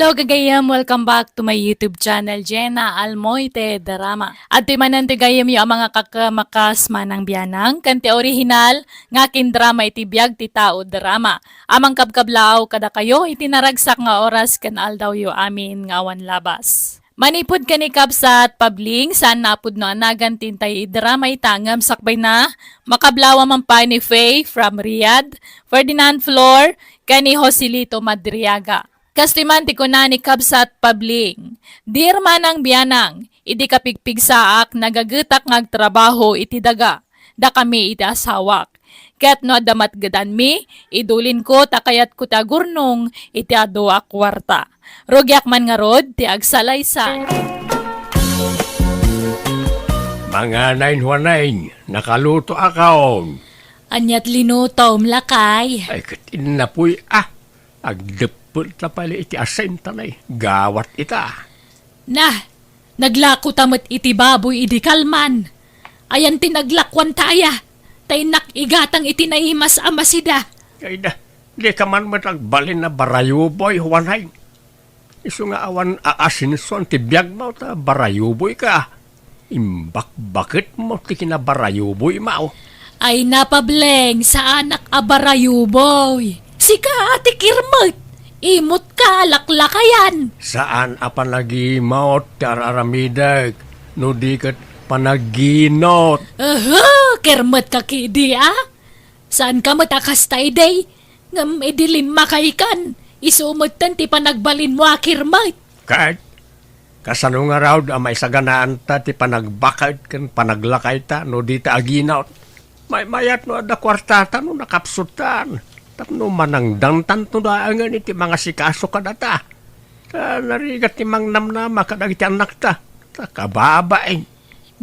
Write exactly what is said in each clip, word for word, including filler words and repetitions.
Hello, gagayem. Welcome back to my YouTube channel, Jenna Almoite Drama. Adtoy manen ti gayemyo a mga kakamakas manang bianang, ken ti orihinal nga kindrama iti biag ti tao drama. A mangkabkablaaw kadakayo iti naragsak nga oras ken aldawyo amin nga awan labas. Manipud ken ni Kabsat Pabling, saan nga pudno a nagan ti intay idrama ita ngem sakbay na, makablaaw man pay ni Faye from Riyadh, Ferdinand Flor, ken ni Joselito Madriaga. Kastoy man ti kuna ni Kabsat Pabling, "Dear manang bianang, idi kapigpigsaak, nagagetak nga agtrabaho iti daga, dakami iti asawak. Ket no adda matgedanmi, idulinko ta kayatko ti agurnong iti adu a kuarta. Rugiak man ngarud ti agsalaysay." Manganay, Juanay, nakalutoakon. Aniat linutom, lakay? Ay, ket innapuy, ah. Agdeppel ta pay iti asin ta nay gawat ita. Nah, naglako ta met iti baboy idi kalman. Ayan ti naglakuan ta aya, ta innak igatang iti naimas a masida. Ay da, di ka man met agbalin a barayuboy, Juanay. Isu nga awan aasinsuan ti biagmo ta barayuboyka. Imbakbaketmo ti kinabarayuboymo. Ay na, Pableng, saanak a barayuboy. Sika a ti kirmet. Imutka a laklakayan. Saan a panagimot ti ar-aramidek, no di ket panaginot. Aha, kirmetka kidi, a? Saanka met a kasta idi? Ngem idi limmakaykan, isu metten ti panagbalinmo a kirmet. Ket kasano ngarud a maisaganaanta ti panagbaked ken panaglakayta no dita aginot? Maymayat no adda kuartata no nakapsutan, tapno manangdangtanto laengen iti mangasikaso kadata. Ta narigat ti mangnamnama kadagiti annakta, ta kababain.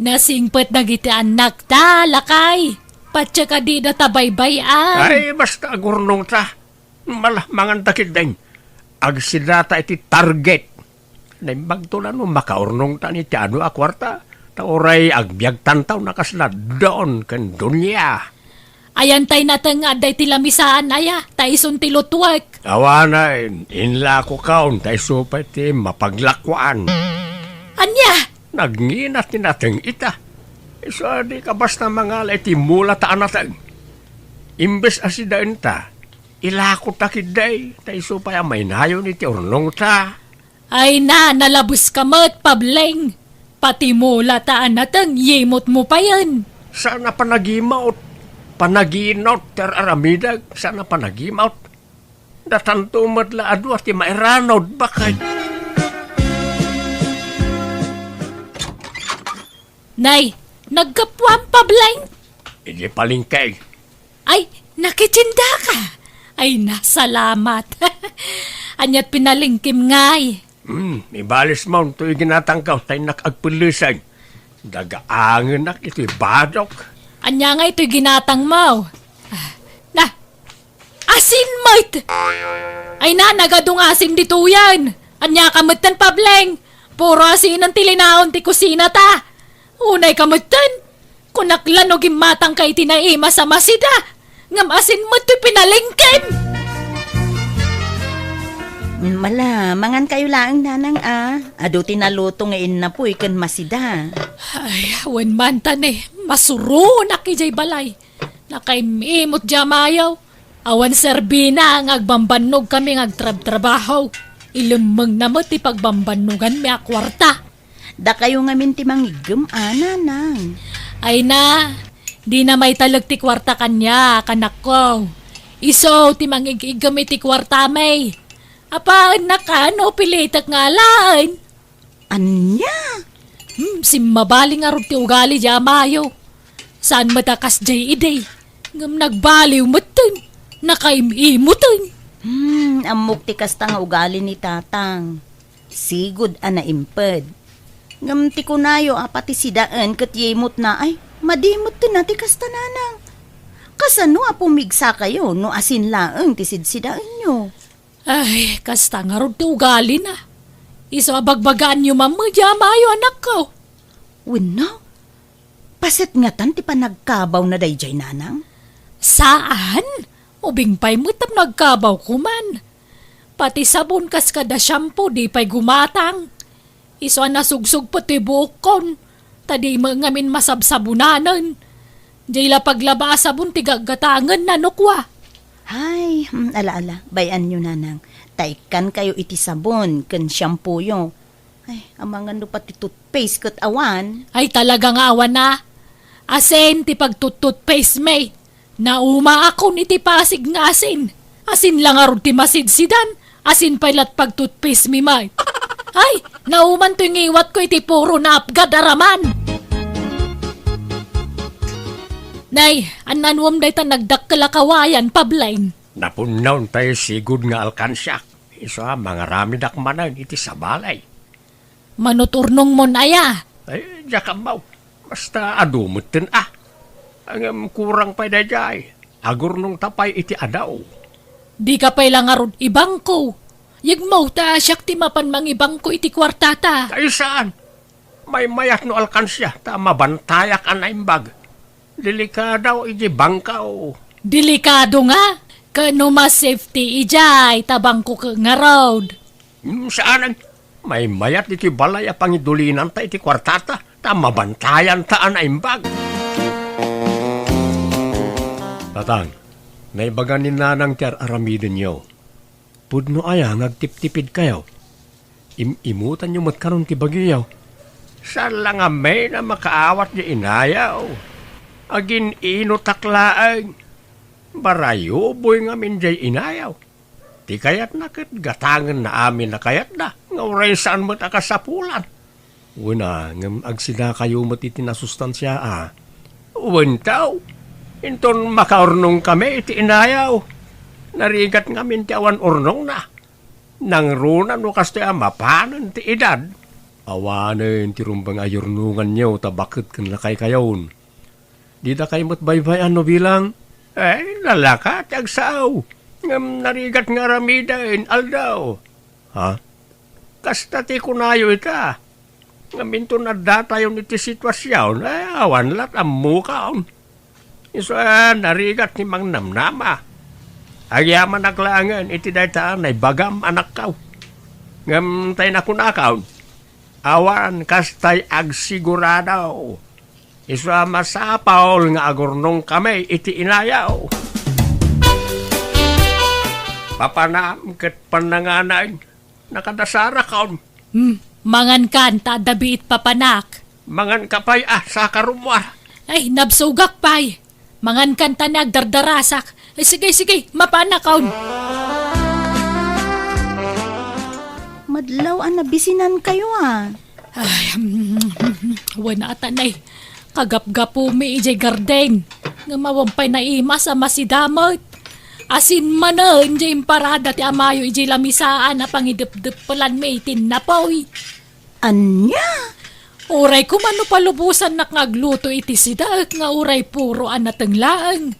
Nasingpet dagiti annakta, lakay. Patse kadi data baybay-an. Ay, basta agurnongta. Mala, manganta ketdin. Agsidata iti target. Naimbagto la no makaurnongta iti adu a kuarta. Ta uray agbiagtanto no kasla don ken dunia. Ayan tay nateng nga adda iti lamisaan aya, ta isun ti lutuek. Awanen, inlakokon, ta isu pay ti mapaglakuan. Ania? Nagngina ti nateng ita. Isu a di ka basta mangala iti mula ta a nateng. Imbes a sidaenta, ilakota ketdi, ta isu pay a mainayon iti urnongta. Ay na, nalabeska met, Pableng. Pati mula ta a nateng, yimotmo payen. Saan a panagimot, panaginot, ti ar-aramidek, saan a panagimot. Datanto met la a dua ti mairanod, bakay. Nay, naggapuam, Pableng? Idi palengke. Ay, nakitindaka. Ay, nasalamat. Aniat pinalengkem ngay? Hmm, ibalismo toy ginatangko, ta innak agpelleseg. Dagaangenak itoy badok. Ania ngay toy ginatangmo? Ah, na, asin met! Ay na, nagadu nga asin ditoyen. Ania ka metten, Pableng? Puro asinen ti linaon ti kusinata. Unay ka metten. Kunak la no gimmatangka iti naimas a masida, ngem asin met toy pinalengkem. Mala, mangankayo laeng, nanang, a. Adu ti naluto nga innapuy ken masida. Ay, wen man ta ne, masuronak idiay balay. Nakaim-imot diay amayo. Awan serbina nga agbambannogkami nga agtrabtrabaho. Ilemmengna met ti pagbambannoganmi a kuarta. Dakayo ngamin ti mangiggem, a, nanang. Ay na, dina maitalek ti kuarta kaniak, anakko. Isu ti mangig-iggem iti kuartami. Apaennak a no pilitek nga alaen. Ania? Hmm, simmabali ngarud ti ugali diay amayo. Saan met a kasdiay idi, ngem nagbaliw metten, nakaim-imoten. Hmm, ammok ti kasta nga ugali ni tatang. Sigud a naimped. Ngem ti kunayo a pati sidaen ket yimotna, ay, madi metten a ti kasta, nanang. Kasano a pumigsakayo no asin laeng ti sidsidaenyo? Ay, kasta ngarud ti ugalina. Isu a bagbagaanyo man met diay amayo, anakko. Wenno, paset ngatan ti panagkabawna daydiay, nanang? Saan? Ubing pay met tapno agkabawko man. Pati sabon kas kada shampoo, di pay gumatang. Isu a nasugsugpet ti buokkon, ta di met ngamin masabsabonanen. Diay la paglaba a sabon ti gaggatangenna no kua. Ay, hmm, ala, ala, bay-anyo, nanang. Ta ikkankayo iti sabon ken shampooyo. Ay, amangan no pati toothpaste ket awan. Ay, talaga nga awan a. Asin ti pagtut-toothpaste mi. Naumaakon iti Pasig nga asin. Asin la ngarud ti masidsidan. Asin pay lat pagtoothpaste mi met. Ay, nauman toy ngiwatko iti puro naapgad a raman. Nay, an-anuem dayta nagdakkel a kawayan, Pableng? Napunnaw tay sigud nga alkansiak. Isu a mangaramidak manen iti sabali. Mano ti urnongmon aya? Ay, diak ammo. Basta adu metten a. Ngem kurang pay daydiay. Agurnongta pay iti adaw. Dika pay la ngarud ibangko. Yegmo ta siak ti mapan mangibangko iti kuartata. Ay, saan? Maymayat no alkansia ta mabantayak a naimbag. Delikado iti bangko. Delikado nga? Ken no mas safety idiay ta bangko ket ngarud. Hmm, saanen. Maymayat iti balay a pangidulinanta iti kuartata ta mabantayanta a naimbag. Tatang, naibaga ni Nanang ti ar-aramidenyo. Pudno aya nga agtiptipidkayo? Im-imutanyo met kanon ti bagiyo. Saan la ngamin a makaawat di inayaw. Agin-inutak laeng. Barayuboy ngamin diay inayaw. Ti kayatna ket gatangenna amin a kayatna, nga uray saan met a kasapulan. Wen a, ngem agsidakayo met iti nasustansia a. Wen taw, inton makaurnongkami iti inayaw. Narigat ngamin ti awan urnongna. Nangruna no kastoy a mapanen ti edad. Awanen ti rumbeng a yurnonganyo ta baket ken lakaykayon. Didakay met baybay-an no bilang. Ay, lalaka ti agsao. Ngem narigat nga aramiden, aldaw. Ha? Kasta ti kunayo ita. Ngem inton addatayon iti situasion, ay, awan lat ammokon. Isu a narigat ti mangnamnama. Agyamanak laengen iti dayta a naibagam, anakko. Ngem tay nakunakon, awan kastay agsigurado. Isu a masapul nga agurnongkami iti inayaw. Papanam ket pannanganay, nakadasarakon. Hmm, mangankan ta adda biit papanak. Manganka pay a sakarummuar. Ay, nabsogak pay. Mangankan ta ni agdardarasak. Ay, sige, sige, mapanakon. Madlaw a nabisinankayo a. Ay, mm, wen a tanay. Kagapgapumi idiay garden. Ngem awan pay naimas a masidamet. Asin manen diay imparada ti amayo idiay lamisaan a pangidepdeppelanmi iti napoy. Ania? Uray koma no palubosannak nga agluto iti sidaek nga uray puro a nateng laeng.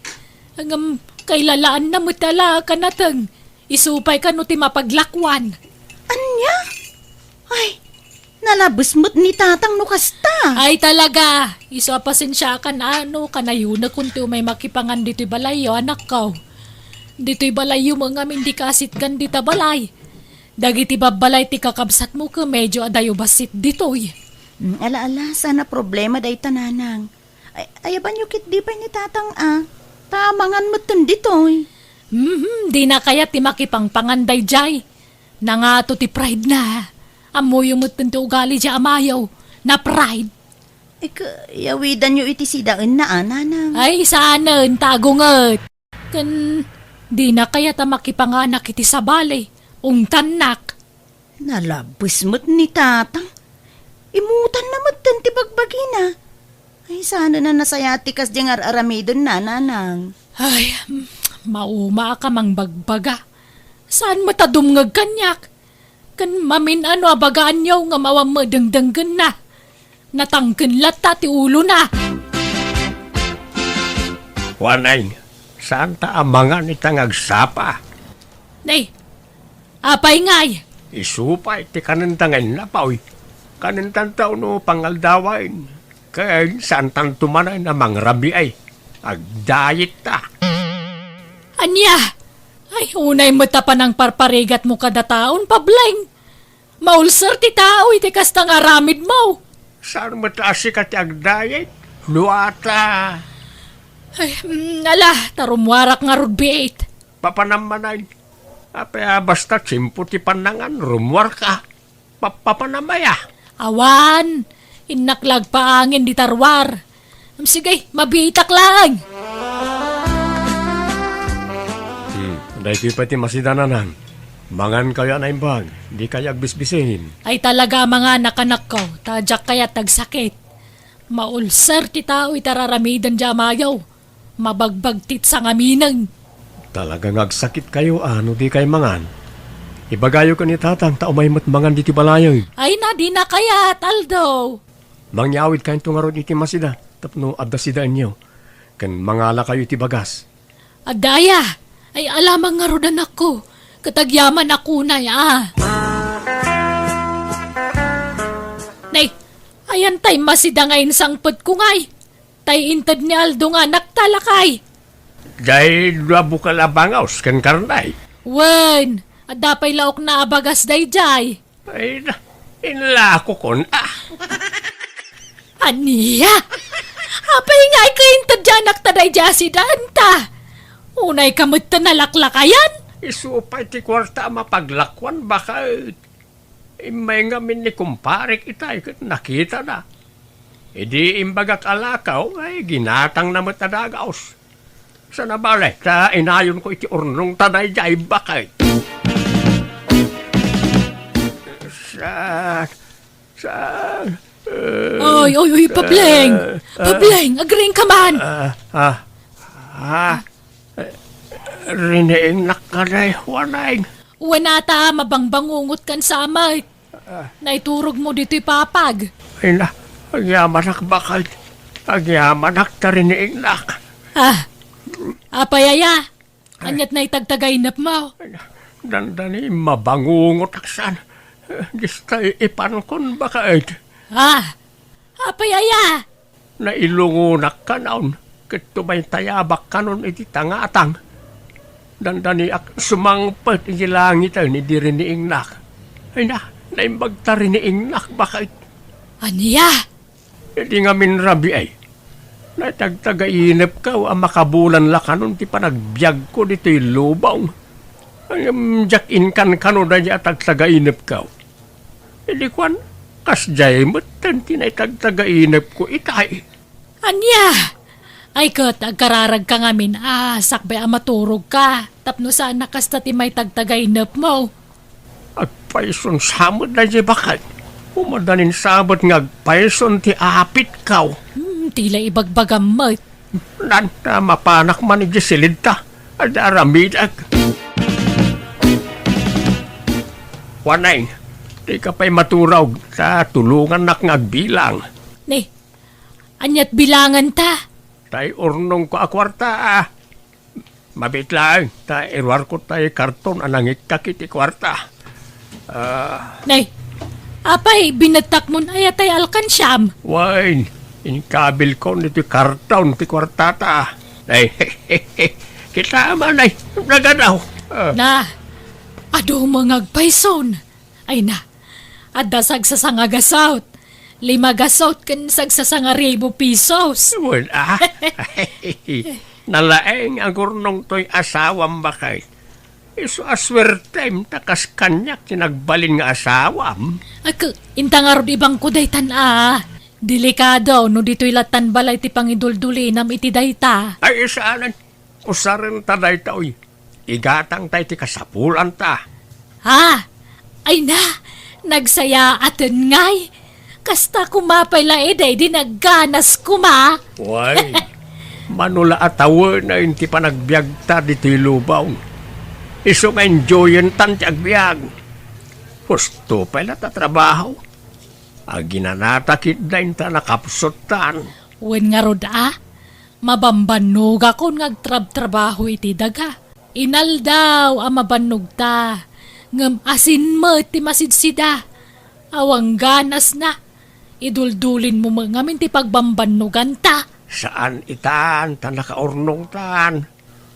Ngem kailalaanna met a la a kanateng. Isu pay kano ti mapaglakuan. Ania? Ay, nalabes met ni Tatang no kasta. Ay, talaga. Isu a pasensiakan a no kanayonakon ti umay makipangan ditoy balayyo, anakko. Ditoy balayyo met ngamin dika asitgan dita balay. Dagiti babbalay ti kakabsatmo ket medyo adayo bassit ditoy. Mm, ala, ala, saan a problema dayta, Nanang. Ay, ayabanyo ketdi pay ni Tatang a. Ta mangan metten ditoy. Mhm, dina kayat ti makipangpangan daydiay. Nangato ti pride na. Ammoyo metten ti ugali diay amayo. Na-pride. Ika, yawidanyo iti sidaenna a, Nanang. Ay, saanen, ta agunget. Ken dina kayat a makipanganak iti sabali, ungtannak. Nalabes met ni Tatang. Imutanna metten ti bagbagina. Ay, saanen a nasayaat ti kasdiay nga ar-aramidenna, Nanang. Ay, mm, maumaak a mangbagbaga. Saan met a dumngeg kaniak? Ken mamin-ano a bagaanyo nga mawamme dengdenggenna. Natangken latta ti ulona. Waneng, saanta a mangan ita nga agsapa. Nay, apay ngay? Isu pay ti kanenta nga innapoy. Kanentanto no pangaldawen. Ken saantanto manen a mangrabii. Agdayetta. Ania? Unay met a panangparparigatmo kada taon, Pableng. Maulser ti tao iti kasta nga aramidmo. Saan met a sika ti agdayeg? No ata. Ay, mm, ala, ta rummuarak ngarud biit. Papanam manen. Apay a basta tiempo ti pannangan, rummuarka. Pa-, papanam aya? Awan, innak la agpaangin dita ruar. Am, sige, mabiitak laeng. Hmm, daytoy pay ti masida, Nanang. Mangankayo a naimbag, dikayo agbisbisin. Ay talaga a manganak, anakko, ta diak kayat agsakit. Maulser ti tao iti ar-aramiden ti amayo. Mabagbagtit sangamineng. Talaga nga agsakitkayo a no dikay mangan. Ibagayo ken ni Tatang ta umay met mangan ditoy balayen. Ay na, dina kayat, Aldo. Mangyawidkayonto ngarud iti masida tapno adda sidaenyo, ken mangalakayo iti bagas. Adda aya? Ay, alamang ngarud, anakko, ket agyamanak unay a. Nay, ayan tay masida nga insangpetko ngay. Tay inted ni Aldo nga anakta, lakay. Jay dua bukel a bangaw ken karne. Wen, adda pay laokna a bagas dayjay. Ay, na, inlakokon, ah. Ania? Apay nga ay kainted ti anakta dayjay a sidaenta? Unay ka met ta nalaklakayan? Isu pay ti kuarta a mapaglakuan, baket. Immay ngamin ni kumparek itay ket nakitana. Idi imbagak a lakaw, ay ginatangna met a dagaos. Saan a bale, ta inayonko iti urnongta dayjay, baket. Sa, sa, eh, Oy, oy, oy, Pableng! eh, Pableng, agriingka man! Ah, ah, ah. Riniingnak kadi, Juaneng. Wen ata, mabangbangungotkan sa amet. Ah. Naiturogmo ditoy papag. Ay na, agyamanak, baket. Agyamanak ta riniingnak. Ah, apay aya? Aniat naitagtagainepmo? Ay na, dandani mabangungotak saan. Dista ipankon, baket. Ah, apay aya? Nailungonak kanon, ket tumaytayabak kanon iti tangatang. Dandaniak sumangpet iti langiten idi riniingnak. Ay na, naimbag ta riniingnak, baket. Ania? Idi ngamin rabii, naitagtagainepko a makabulan la kanon ti panagbiagko ditoy lubong. Ngem diak inkankano daydi a tagtagainepko. Idi kuan, kasdiay metten ti naitagtagainepko itay. Ania? Ay ket, agkararagka ngamin a sakbay a maturogka, tapno saan a kasta ti maitagtagainepmo. Agpayson sa met daydi, baket. Umadanin sabet nga agpayson ti apitko. Hmm, ti la ibagbagam met. Nan, ta mapanak man idiay silidta. Adda aramidek. Juaneng, dika pay maturog, ta tulongannak nga agbilang. Ni, aniat bilanganta? Tay urnongko a kuarta, ah. Mabiit laeng, ta iruarko tay karton a nangikkak iti kuarta. Ah. Nay, apay, binettakmon aya tay alkansiam? Wen, inkabilkon iti karton ti kuartata. Nay, kita man, nay, nagadaw. Ah. Na, adu mo nga agpayson. Ay na, adda sagsasanga gasut, lima gasut ken sagsasanga ribu pesos. Wen, ah. Nalaeng a gurnong toy asawam, baket. Isu a suertem ta kas kaniak ti nagbalin nga asawam. Ak, inta ngarud ibangko daytan a. Delikado no ditoy lattan balay ti pangiduldulinam iti dayta. Ay, saanen. Usarenta dayta, uy. Igatangta iti kasapulanta. Ha? Ay na, nagsayaaten ngay. Kasta koma pay la idi, di nagganas koma. Way, mano la a tawenen ti panagbiagta ditoy lubong. Isu nga enjoyentan ti agbiag. Husto pay la ta trabaho. Aginanata ketdi inta nakapsuttan. Wen ngarud a, mabambannogakon nga agtrabtrabaho iti daga. Inaldaw a mabannogta, ngem asin met ti masidsida. Awan ganasna, iduldulinmo met ngamin ti pagbambannoganta. Saan itan ta nakaurnongtan.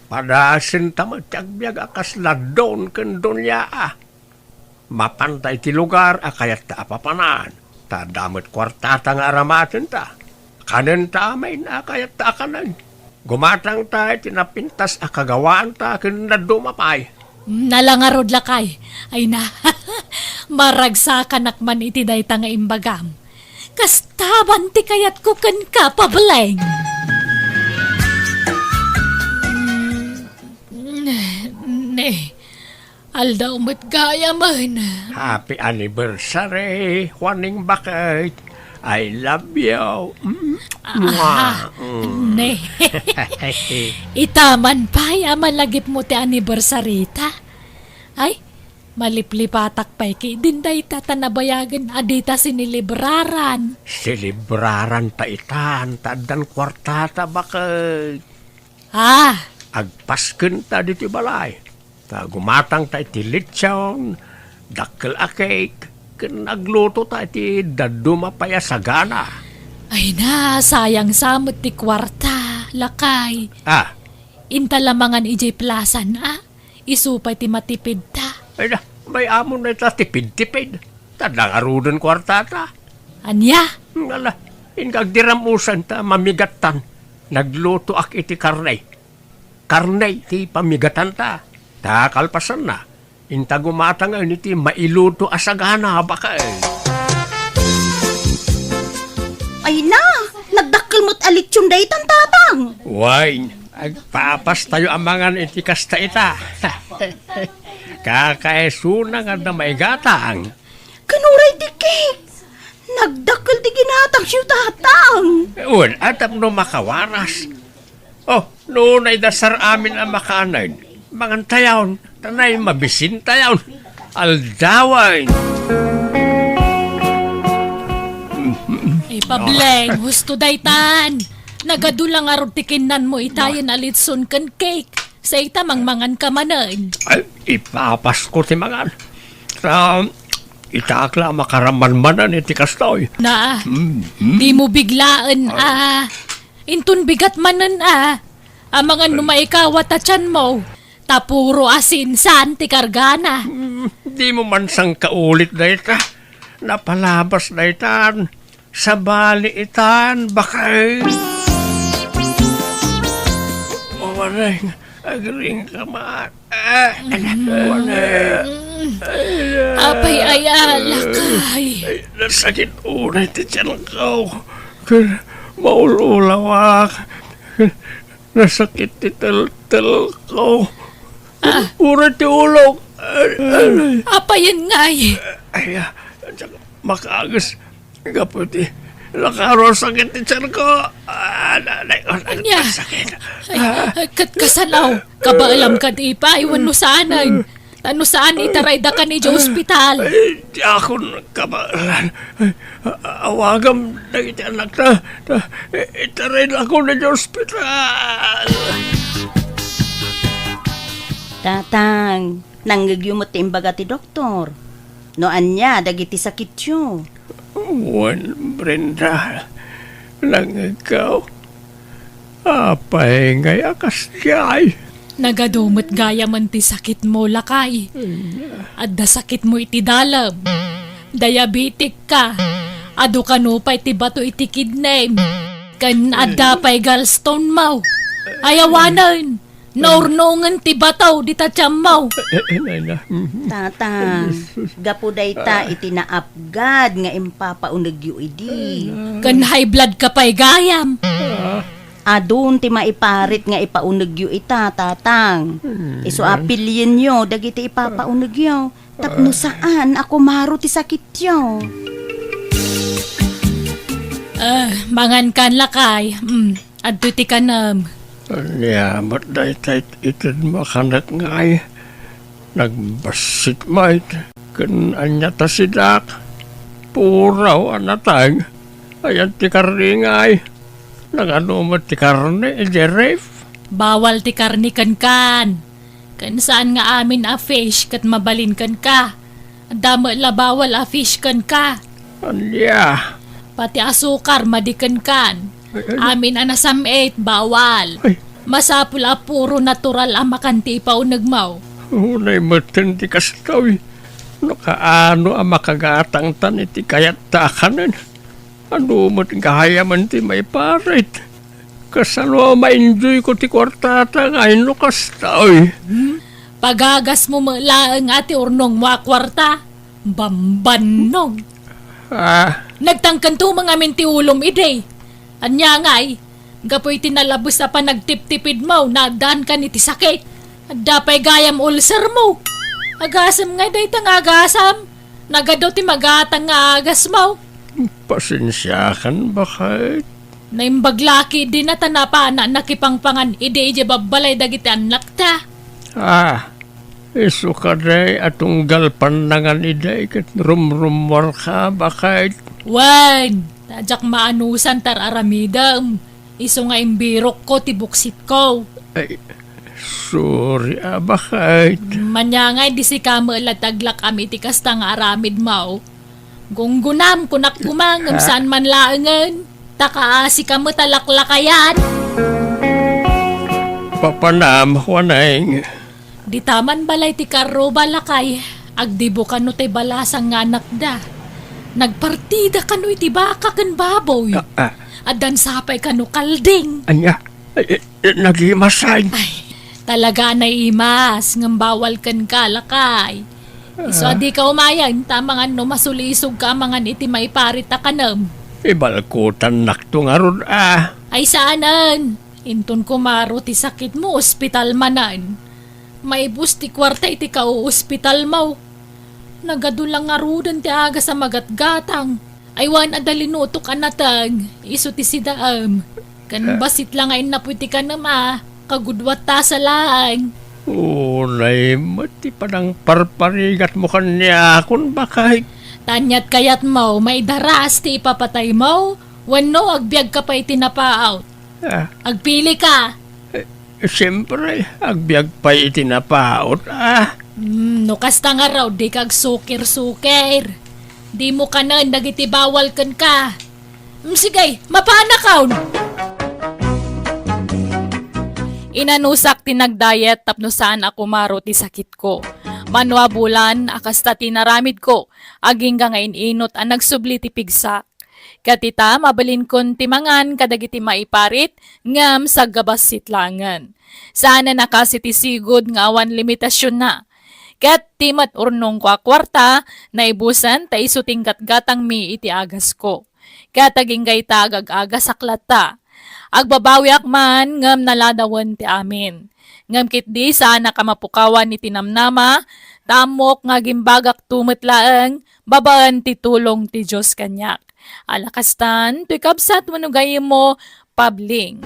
Padasenta met ti agbiag a kasla Don ken Doña a. Mapanta iti lugar a kayatta a papanan, ta adda met kuartata nga aramatenta. Kanenta amin a kayatta a kanen. Gumatangta iti napintas a kagawaanta ken dadduma pay. Nala ngarud, lakay. Ay na, maragsakanak man iti dayta nga imbagam. Kastaban ti kayatko kenka, Pableng. Mm, ne, aldaw met gayamen. Happy anniversary, Juaning Bakit. I love you. Mm. Ah, mwah. Mm. Ne. Ita man pay a malagipmo ti anniversary ta. Ay, maliplipatak pay ketdin dayta ta nabayagen a dita sinelebraran. Selebraranta itan, ta addan kuartata, Bakit. Ah! Agpaskenta ditoy balay. Ta gumatangta iti litson, dakkel a cake, ken aglutota iti dadduma pay a sagana. Ay na, sayang sa met ti kuarta, lakay. Ah. Inta la mangan idiay plasan, a? Isu pay ti matipidta. Ay na, may-amon dayta tipid-tipid. Ta adda ngaruden kuartata. Ania? Ala, inka agdiram usan ta mamigattan. Naglutoak iti karne. Karne ti pamigatanta. Ta kalpasanna, inta gumatangen iti mailuto a sagana, Bakit. Ay na, nagdakkel met a litson daytan, Tatang. Wen, agpapastayo a mangan iti kasta ita. Kakaisuna nga adda maigatang. Ken uray ti cake. Nagdakkel ti ginatangyo, Tatang. Wen, a tapno makawaras. Oh, no, naidasar amin a makanen. Mangantayon, tanay mabisintayon. Aldawen. Ay, Pableng, husto daytan. Nagadu la ngarud ti kinnanmo itayen a litson ken cake. Sa ita mangmangan ka manen. Ay, ipapasko ti mangan. Ta, itaak la a makaraman manen iti kastoy. Na, mm, mm. Dimo biglaen, ah. Inton bigat manen, ah. Amangan no maikawat a tianmo. Ta puro asin saan ti kargana. Mm, dimo man sangkaulit dayta. Napalabas daytan. Sabali itan, Bakit. Umaneng, agring ka man. Ah, umaneng. Apay aya, lakay. Ay, nasakit unay ti tianko. Ken maul-ulawak. Nasakit ti teltelko. Ah. Uray ti ulok. Ay, ay. Apayen ngay? Ay, ah, makaagis. Gapu ti nakaro sakit ti tianko. Ah, na-, na-, na-, ania? Sakit. Ay, ah, ket kasano? Kabaelam kad ipay wenno saanen? Ta no saan, itarayda kan idiay ospital. Ay, diakon kabaelan. Ay, a-, awagam dagiti anakta. Ta, i-, itarayda kan idiay ospital. Tatang, nangngegyo met ti imbaga ti doktor. No ania dagiti sakityo? Wen, Brenda, nangngegko. Apay ngay a kasdiay? Nagadu met gayamen ti sakitmo, lakay. Ania? Adda sakitmo iti dalem. Diabetic ka. Adu kano pay ti bato iti kidney. Ken adda pay gallstone mo. Ay awanen. Naurnongen ti bato dita tiammo. Eh, eh, nay na. Mhm. Tatang, gapu dayta iti naapgad nga impapaunegyo idi. Ken high blood ka pay gayam. Ah. Adun ti maiparit nga ipaunegyo ita, Tatang. Hmm. Isu a pilienyo dagiti ipapaunegyo. Tapno saan a kumaro ti sakityo. Ah, mangan kan, lakay. Mm. Adtoy ti kanem. Ania met dayta it-itedmo a kanek ngay? Nagbassit met. Ken ania ta sidak? Puraw a nateng. Ayan ti karne ngay. Nagadu met ti karne idiay ref? Bawal ti karne kenkan. Ken saan nga amin a fish ket mabalin kenka. Adda met la bawal a fish kenka. Ania? Pati asukar madi kenkan. Ay, ay. Amin a nasam-it, bawal. Ay, Masapul a puro natural a makan ti ipaunegmo. Unay metten ti kasta, uy. No kaano a makagatangtan iti kayatta a kanen? Ano met gayamen ti maiparit? Kasano a ma-enjoy ko ti kuartata nga no kasta, uy? Hmm? Pagagasmo met laeng a ti urnongmo a kuarta. Bambannog. Ah. Nagtangken tumeng amin ti ulom idi. Ania ngay, gapu iti nalabes a panagtiptipidmo, naaddaankan iti sakit. Adda pay gayam ulcermo. Agasem ngay dayta nga agasam. Nagadu ti magatang nga agasmo. Pasensiakan, baket. Naimbag la ketdin a ta napana nakipangpangan idi idiay babbalay dagiti annakta. Ah, isu kadi a tunggal pannangan idi ket rumrummuarka, baket. Wen, ta diak maanusan ti ar-aramidem. Isu nga imbirokko ti buksitko. Ay, sorry a, baket. Ania ngay, di sika met la ti aglak-am iti kasta nga aramidmo. Gunggunam, kunak koma, ngem saan man laengen. Ta kaasika met a laklakayan. Papanam, Juaneng. Dita man balay ti karruba, lakay. Agdibo kano ti balasang nga anakda. Nagpartida kano iti baka ken baboy. Ah, ah. Addan sapay kano kalding. Ania? Eh, eh, eh, nagimasan. Ay, talaga a naimas, ngem bawal kenka, lakay. Isu a dika umayen, ta amangan no masulisogka amangan iti maiparit a kanem. Ibalkutannakto ngarud a. Ay, saanen. Inton kumaro ti sakitmo, ospital manen. Maibus ti kuarta iti kaoospitalmo. Nagadu la ngaruden ti agas a magatgatang. Ay, wen adda linutok a nateng, isu ti sidaem. Ken bassit la nga innapo iti kanem a, kagudua ta sa laeng. Unay met ti panangparparigatmo kaniakon, baket. Ta aniat kayatmo, maidaras ti ipapataymo, wenno agbiagka pay iti napaut? Ah. Agpili ka. Eh, siempre, agbiag pay iti napaut, ah. Hmm, no kasta ngarud, dika agsukir-sukir. Dimo kanen dagiti bawal kenka. Hmm, sige, mapanakon. Inanusak ti nagdayet tapno saan a kumaro ti sakitko. Mano a bulan a kasta ti naramidko, agingga nga in-inut a nagsubli ti pigsak. Ket ita, mabalinkon ti mangan kadagiti maiparit, ngem saggabassit laengen. Saanen a kas iti sigud nga awan limitasionna. Ket ti met urnongko a kuarta, naibusen ta isu ti inggatgatangmi iti agasko. Ket agingga ita agag-agasak latta. Agbabawiak man, ngem naladawen ti amin. Ngem ketdi saanak a mapukawan iti namnama, ta ammok nga agimbagakto met laeng babaen ti tulong ti Dios kaniak. Ala kastan, toy kabsat wenno gayyemmo, Pabling.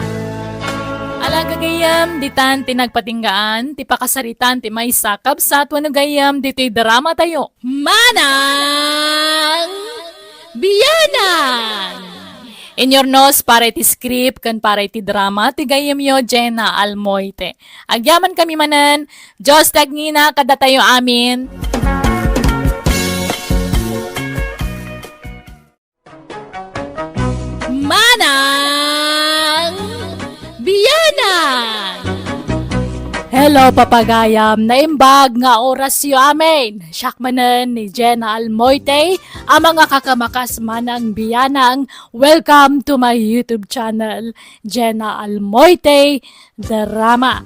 Ala gagayyem, ditan ti nagpatinggaan ti pakasaritaan ti maysa a kabsat wenno gayyem ditoy dramatayo. Manang Bianang! Inyurnos para iti script ken para iti drama ti gayyemyo, Jenna Almoite. Agyamankami manen, Dios ti agngina kadatayo amin. Manang Bianang! Hello, papagayam! Naimbag nga orasyo amin! Siak manen ni Jenna Almoite, a mangakakamakas Manang Bianang. Welcome to my YouTube channel, Jenna Almoite Drama.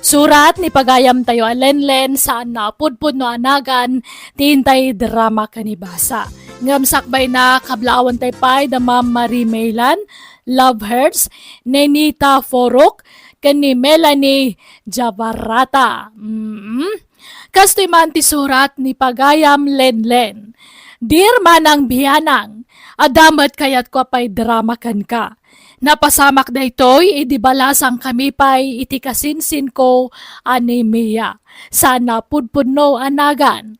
Surat ni pagayamtayo a Lenlen, saan a pudpudno a nagan, ti intay drama ken ibasa. Ngem sakbayna, kablaawan tay pay da Ma'am Marie Maylan, Love Hurts, Nenita Forok, ken ni Melanie Jabarata. Mm. Kastoy man ti surat ni pagayam Lenlen. Dear Manang Bianang, adda met kayatko a pay drama kenka. Napasamak daytoy idi balasangkami pay iti kasinsinko a ni Mia, saan a pudpudno a nagan.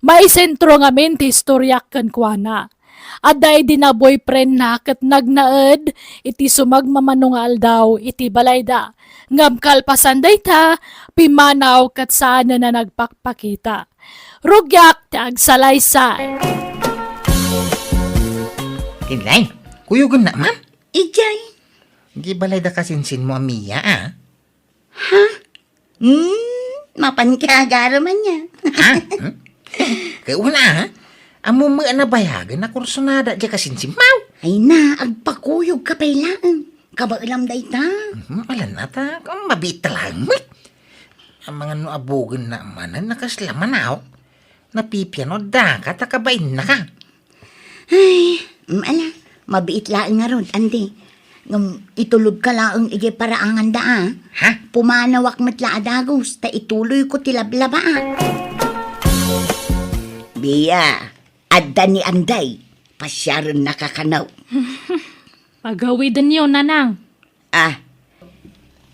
Maisentro ngamin ti istoriak kenkuana. Adda idi na-boyfriendna ket nagnaed iti sumagmamano nga aldaw iti balayda. Ngem kalpasan dayta, pimmanaw ket saanen a nagpakpakita. Rugiak ti agsalaysay. Kinleng, kuyogennak man? Idiay. Di balay da kasinsinmo a Mia, a? Ha? Hmm, mapanka garaman niya. Ha? Hmm? Kaya una, ha? Ammom met a nabayagen a kursunada diay kasinsimmaw. Ay na, agpakuyogka pay laeng. Kabaelam dayta. Mhm, alanna ta, kung mabiit laeng met. Amangan no abugenna manen a kasla manaw. Napipiano daka ta kabaennaka. Ay, mm, ala, mabiit laeng ngarud, Andy. Ngem itulodka laeng idiay paraanganda, a. Ha? Pumanawak met la a dagus, ta ituloyko ti lablaba, a. Mia, adda ni Anday, pasiarennaka kano. Pagawidenyo, Nanang. Ah,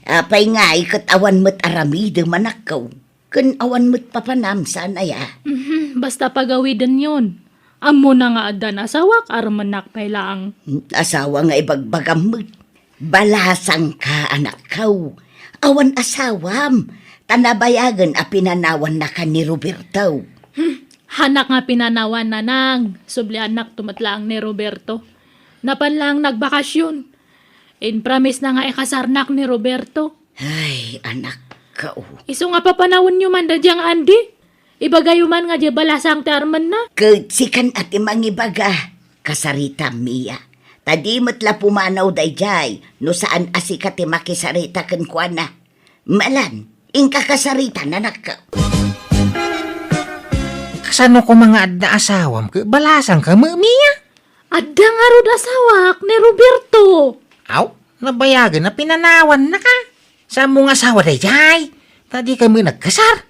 apay ngay ket awan met aramidem, anakko? Ken awan met papanam, saan aya? Mhm, basta pagawidenyon. Ammona nga addan asawak, armennak pay laeng. Asawa nga ibagbagam met. Balasangka, anakko. Awan asawam, ta nabayagen a pinanawannaka ni Roberto. Hmm, hanak nga pinanawan, Nanang. Subliannakto met laeng ni Roberto. Napan laeng nagbakasyon. Impromisna nga ikasarnak ni Roberto. Ay, anakko. Isu nga papanawenyo man daydiay nga Andy? Ibagayo man nga diay balasang ti armenna? Ket sikan a ti mangibaga, kasaritam, Mia. Ta di met la pumanaw daydiay, no saan a sika ti makisarita kenkuana. Malan, inka kasaritan, anakko. Kasano koma nga adda asawam ket balasangka met, Mia? Adda ngarud asawak ni Roberto. Aw, nabayagen a pinanawannaka. Saanmo nga asawa daydiay? Ta dika met nagkasar.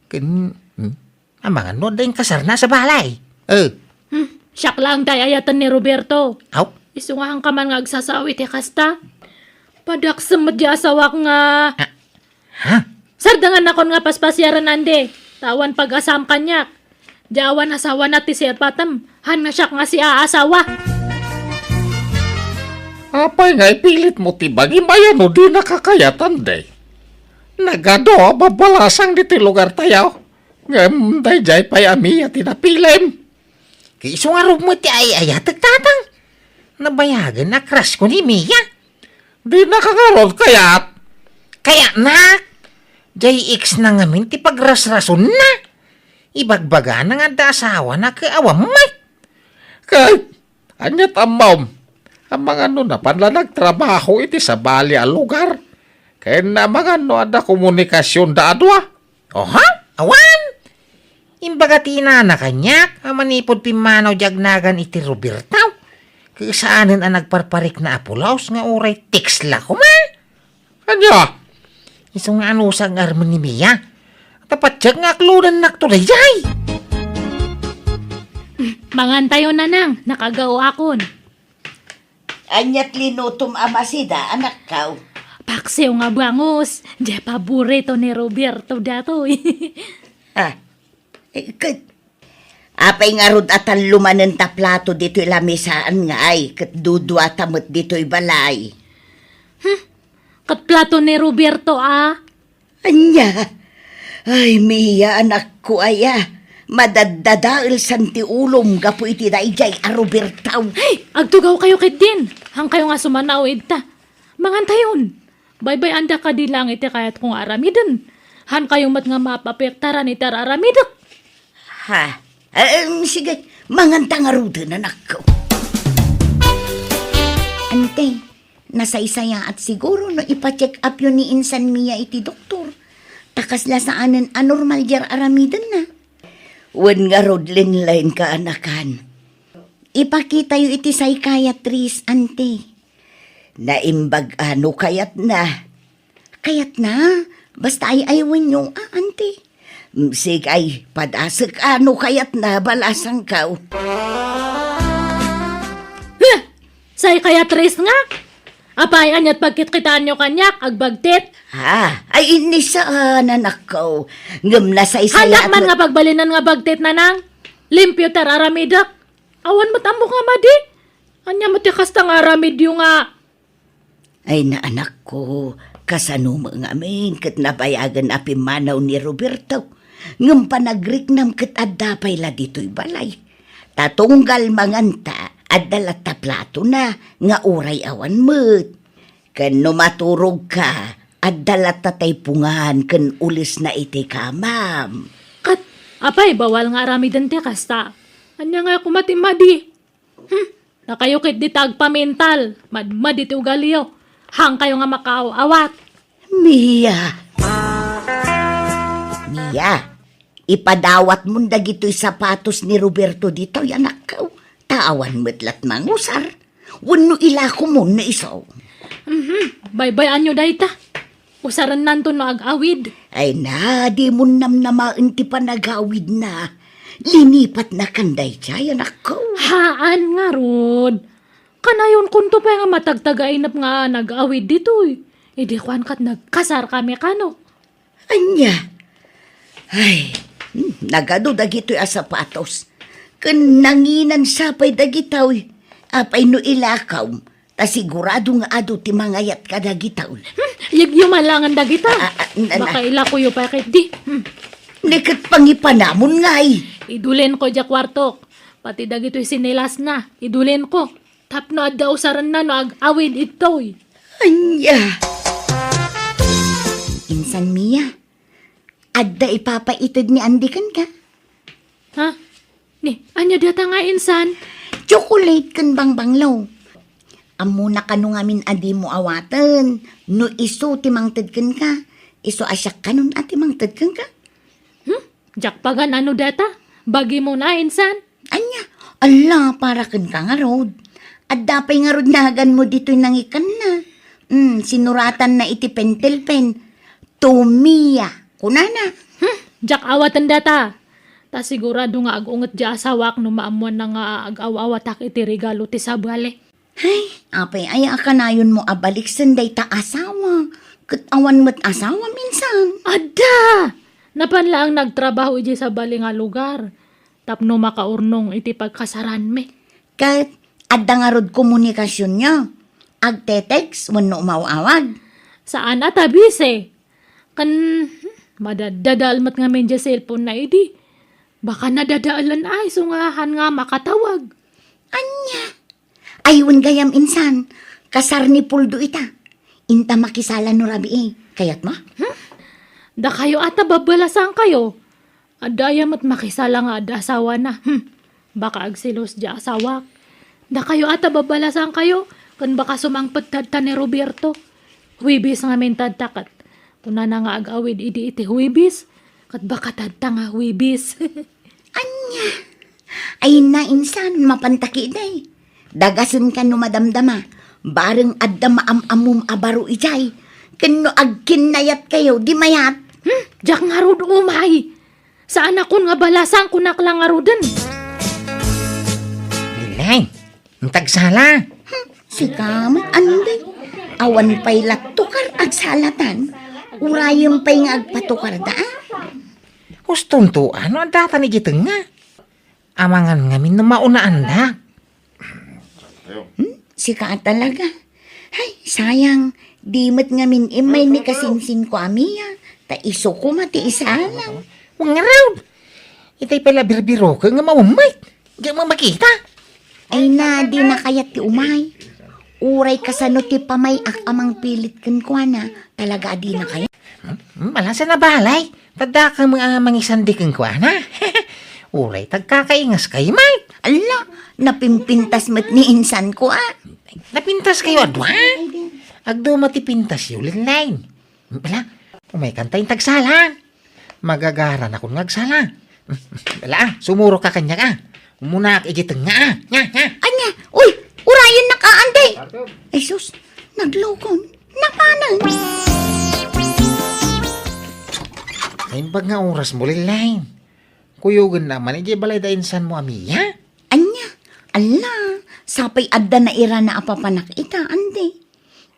Ken, hmm, amangan no adda inkasarna sa balay. Eh. Hmm, siak laeng ti ay-ayaten ni Roberto. Aw? Isu nga haanka man nga agsasaw iti kasta. Padaksem met diay asawak nga Ah, Ha? Sardengannakon nga paspasiaren, Andy, ta awan pag-asam kaniak. Diay awan asawana ti sirpatem, han nga siak nga siaasawa. Apay nga ipilitmo ti bagim aya no dinaka kayat, Andy? Nagadu a babalasang ditoy lugartayo, ngem daydiay pay a Mia ti napilim. Ket isu ngarud met ti ay-ayatek, tatang. Nabayagen a crush ko ni Mia. Dinaka ngarud kayat? Kayatnak! Diay ex na ngamin ti pagrasrasonna. Ibagbagana nga adda asawana ket awan met. Ket ania't ammom? Amangan no napan la nagtrabaho iti sabali a lugar? Ken amangan no adda komunikasionda a dua? Oha? Awan! Imbaga ti inana kaniak a manipud pimmanaw diay agnagan iti Roberto, ket saanen a nagparparikna a pulos nga uray text la koma. Ania? Isu nga anusag nga armen ni Mia. Ta patiek nga aklodennakto daydiay. Mangantayo, Nanang, nakagaoakon. Ania't linutom a masida, anakko? Paksiw nga bangus. Diay paborito ni Roberto datoy. Ah, eh, ket apay ngarud a tallo manen ta plato ditoy lamisaan ngay, ket duduata met ditoy balay? Hmm, ket plato ni Roberto, a. Ania? Ay, Mia, anakko aya. Madaddadaelsan ti ulom gapu iti daydiay a Roberto. Ay, agtugawkayo ketdin. Hankayo nga sumanaw ita. Mangantayon. Baybay-anda kadi laeng iti kayatko nga aramiden. Hankayo met nga maapektaran iti ar-aramidek. Ha? Eh, em, sige, manganta ngaruden, anakko. Ante, nasaysayaat siguro no ipa-check up yo ni insan Mia iti doktor. Ta kasla saanen a normal diay ar-aramidenna. Wen ngarud, Linlen, kaanakan. Ipakitayo iti psychiatrist, ante. Naimbag a no kayatna. Kayatna? Basta ay-aywenyo, a, ante. Mm, sige, ay, padasek a no kayatna, balasangko. Huh! Psychiatrist nga? Apay, ania't pagkitkitaanyo kaniak, agbagtit? Ha? Ay, innisaan, anakko. Ngem nasaysayaat. Haandak man nga pagbalinan nga bagtit, nanang. Limpio ti ar-aramidek. Awan met ammok nga madi. Ania met ti kasta nga aramidyo nga? Ay, na, anakko, kasano met ngamin ket nabayagen a pimmanaw ni Roberto? Ngem panagriknam ket adda pay la ditoy balay. Ta tunggal manganta, adda latta platona nga uray awan met. Ken no maturogka, Adda latta tay pungan ken ulesna iti kamam. Ket, apay, bawal nga aramiden ti kasta. Ania nga koma ti madi? Hmm, dakayo ketdi ti agpamental. Madmadi ti ugaliyo. Haankayo nga makaaw-awat. Mia! Mia! Ipadawatmon dagitoy sapatos ni Roberto ditoy, anakko. Ta awan met la't mangusar. Wenno ilakomon no isu. Mhm, baybay-anyo dayta. Usarennanto no ag-awid. Ay na, dimon namnamaen ti panagawidna. Linipatna kan daydiay, anakko. Haan ngarud. Kanayonkonto pay nga matagtagainep nga nag-awid ditoy. Idi kuan ket nagkasarkami kano. Ania? Ay, hmm, nagadu dagitoy a sapatos. Ken nanginansa pay dagitoy. Apay no ilakaw, ta sigurado nga adu ti mangayat kadagitoy. Hmm, yegyo man langen dagita. Ah, ah, na, na. Baka ilakoyo pay ketdi. Hmm. Ni ket pangipanamon ngay. Idulenko diay kuartok. Pati dagitoy sinelasna, idulenko. Tapno adda usarenna no ag-awid itoy. Ania? Insan Mia, adda ipapaited ni Andy kenka? Ha? Ni, ania data nga insan? Chocolate ken bangbanglo. Ammona kano ngamin a dimo awaten no isu ti mangted kenka. Isu a siak kanon a ti mangted kenka? Hmm? Diak pagan-ano data? Bagimon a insan? Ania? Alla, para kenka ngarud. Adda pay ngarud naganmo ditoy nangikkanna. Hmm, sinuratanna iti pentel pen. To Mia, kunana. Hmm, diak awaten data. Ta sigurado nga ag-unget diay asawak no maammoanna nga ag-aw-awatak iti regalo ti sabali. Ay, apay aya a kanayonmo a baliksen dayta asawa? Ket awan met asawa minsan. Adda! Napan laeng nagtrabaho idiay sabali nga lugar tapno makaurnong iti pagkasaranmi. Ket adda ngarud komunikasionyo? Agte-text wenno umaw-awag? Saan a ta busy. Ken, hmm, madaddadael met ngamin diay cellphone na idi. Baka nadadaelen ay, isu nga haan nga makatawag. Ania? Ay, wen gayam insan, kasar ni Puldo ita. Inta makisala no rabii. Kayatmo? Hmm? Dakayo ata babbalasangkayo. Adda aya met makisala nga adda asawana. Hmm. Baka agselos diay asawak. Dakayo ata babbalasangkayo, ken baka sumangpet tadta ni Roberto. Huwebes ngamin tadta ket kunana nga ag-awid idi iti Huwebes, ket baka tadta nga Huwebes. Ania? Ay na insan, mapanta ketdi. Dagasenka no madamdama. Bareng adda maam-ammom a baro idiay. Ken no agkinnayatkayo, di mayat. Hmm, diak ngarud umay. Saanakon nga balasang, kunak la ngaruden. Lilay, inta agsala. Hmm, sika met, Andy. Awan pay la tukar agsalatan. Urayem pay nga agpatukarda, a? Hustonto, ano, adda ta ni giteng nga? Amangan ngamin no maunaandak. Hmm? Sika a talaga. Ay, sayang. Di met ngamin immay ni kasinsinko a Mia. Ta isu koma ti isalang. Wen ngarud. Itay pay la birbiroken nga maummet. Diak makita. Ay na, dina kayat ti umay. Uray kasano ti pamay-ak a mangpilit kenkuana, talaga a dina kayat. Hmm? Hmm, malasa na balay. Tadda ka mga mangisandi kenkuana. Uray, tagkakaingas kayo, Mike. Ala, napimpintas met ni insan ko, a. Napintas kayo, adwa? Agduma ti pintas yo, Linlay. Bala, umay kanta yung tagsala. Magagaran akon nga agsala. Bala, a, sumuro ka kanya ka. Umunak iti tengnga, a. Nya, nya. Anya? Uy, urayen nak, a, Andy. Ay, sus, naglukon. Napanan. Naimbag nga oras mo, Linlay. Kuyogen na man, iti balay da insan mo a Mia? Anya? Ala, sapay adda nairana a papanak ita, Andy.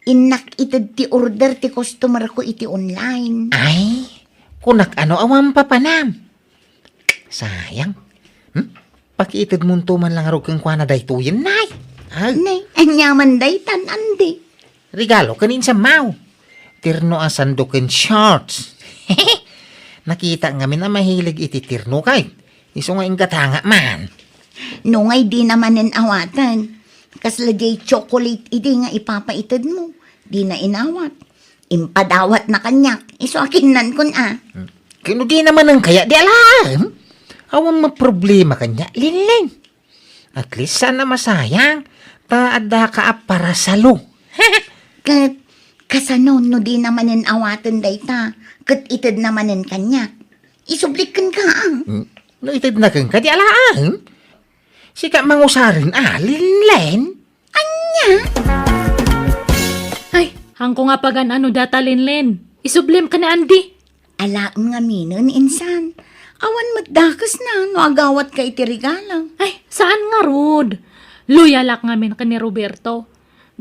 Innak ited ti order ti customer ko iti online. Ay, kunak ano awan papanam? Sayang. Hmm? Pakiitedmonto man lang arog kenkuana daytoyen, nay. Ag- Nay, anya man daytan, Andy? Regalo ken insammaw. Tirno a sando ken shorts. Nakita ngamin a mahilig iti tirno kay. Isu nga inggatanga man. No ngay di na manen awaten. Kasla diay chocolate idi nga ipapaited mo. Di na inawat. Impadawatna kaniak, isu a kinnankon a. Ket no dina manen kayat, di alaem. Awan met problema kaniak, Linlen. At least, saan a masayang, ta addaka a parasalo. Ket kasano no dina manen awaten dayta, ket itedna manen kaniak? Isublik kenka a. Hmm, no itedna kenka, di alaem. Sika mangusaren a, Linlen. Ania? Ay, haanko nga pagan-ano data, Linlen. Isublem ken ni Andy. Alaem ngaminen, insan. Awan met dakesna no agawatka iti regalo. Ay, saan ngarud. Loyalak ngamin ken ni Roberto.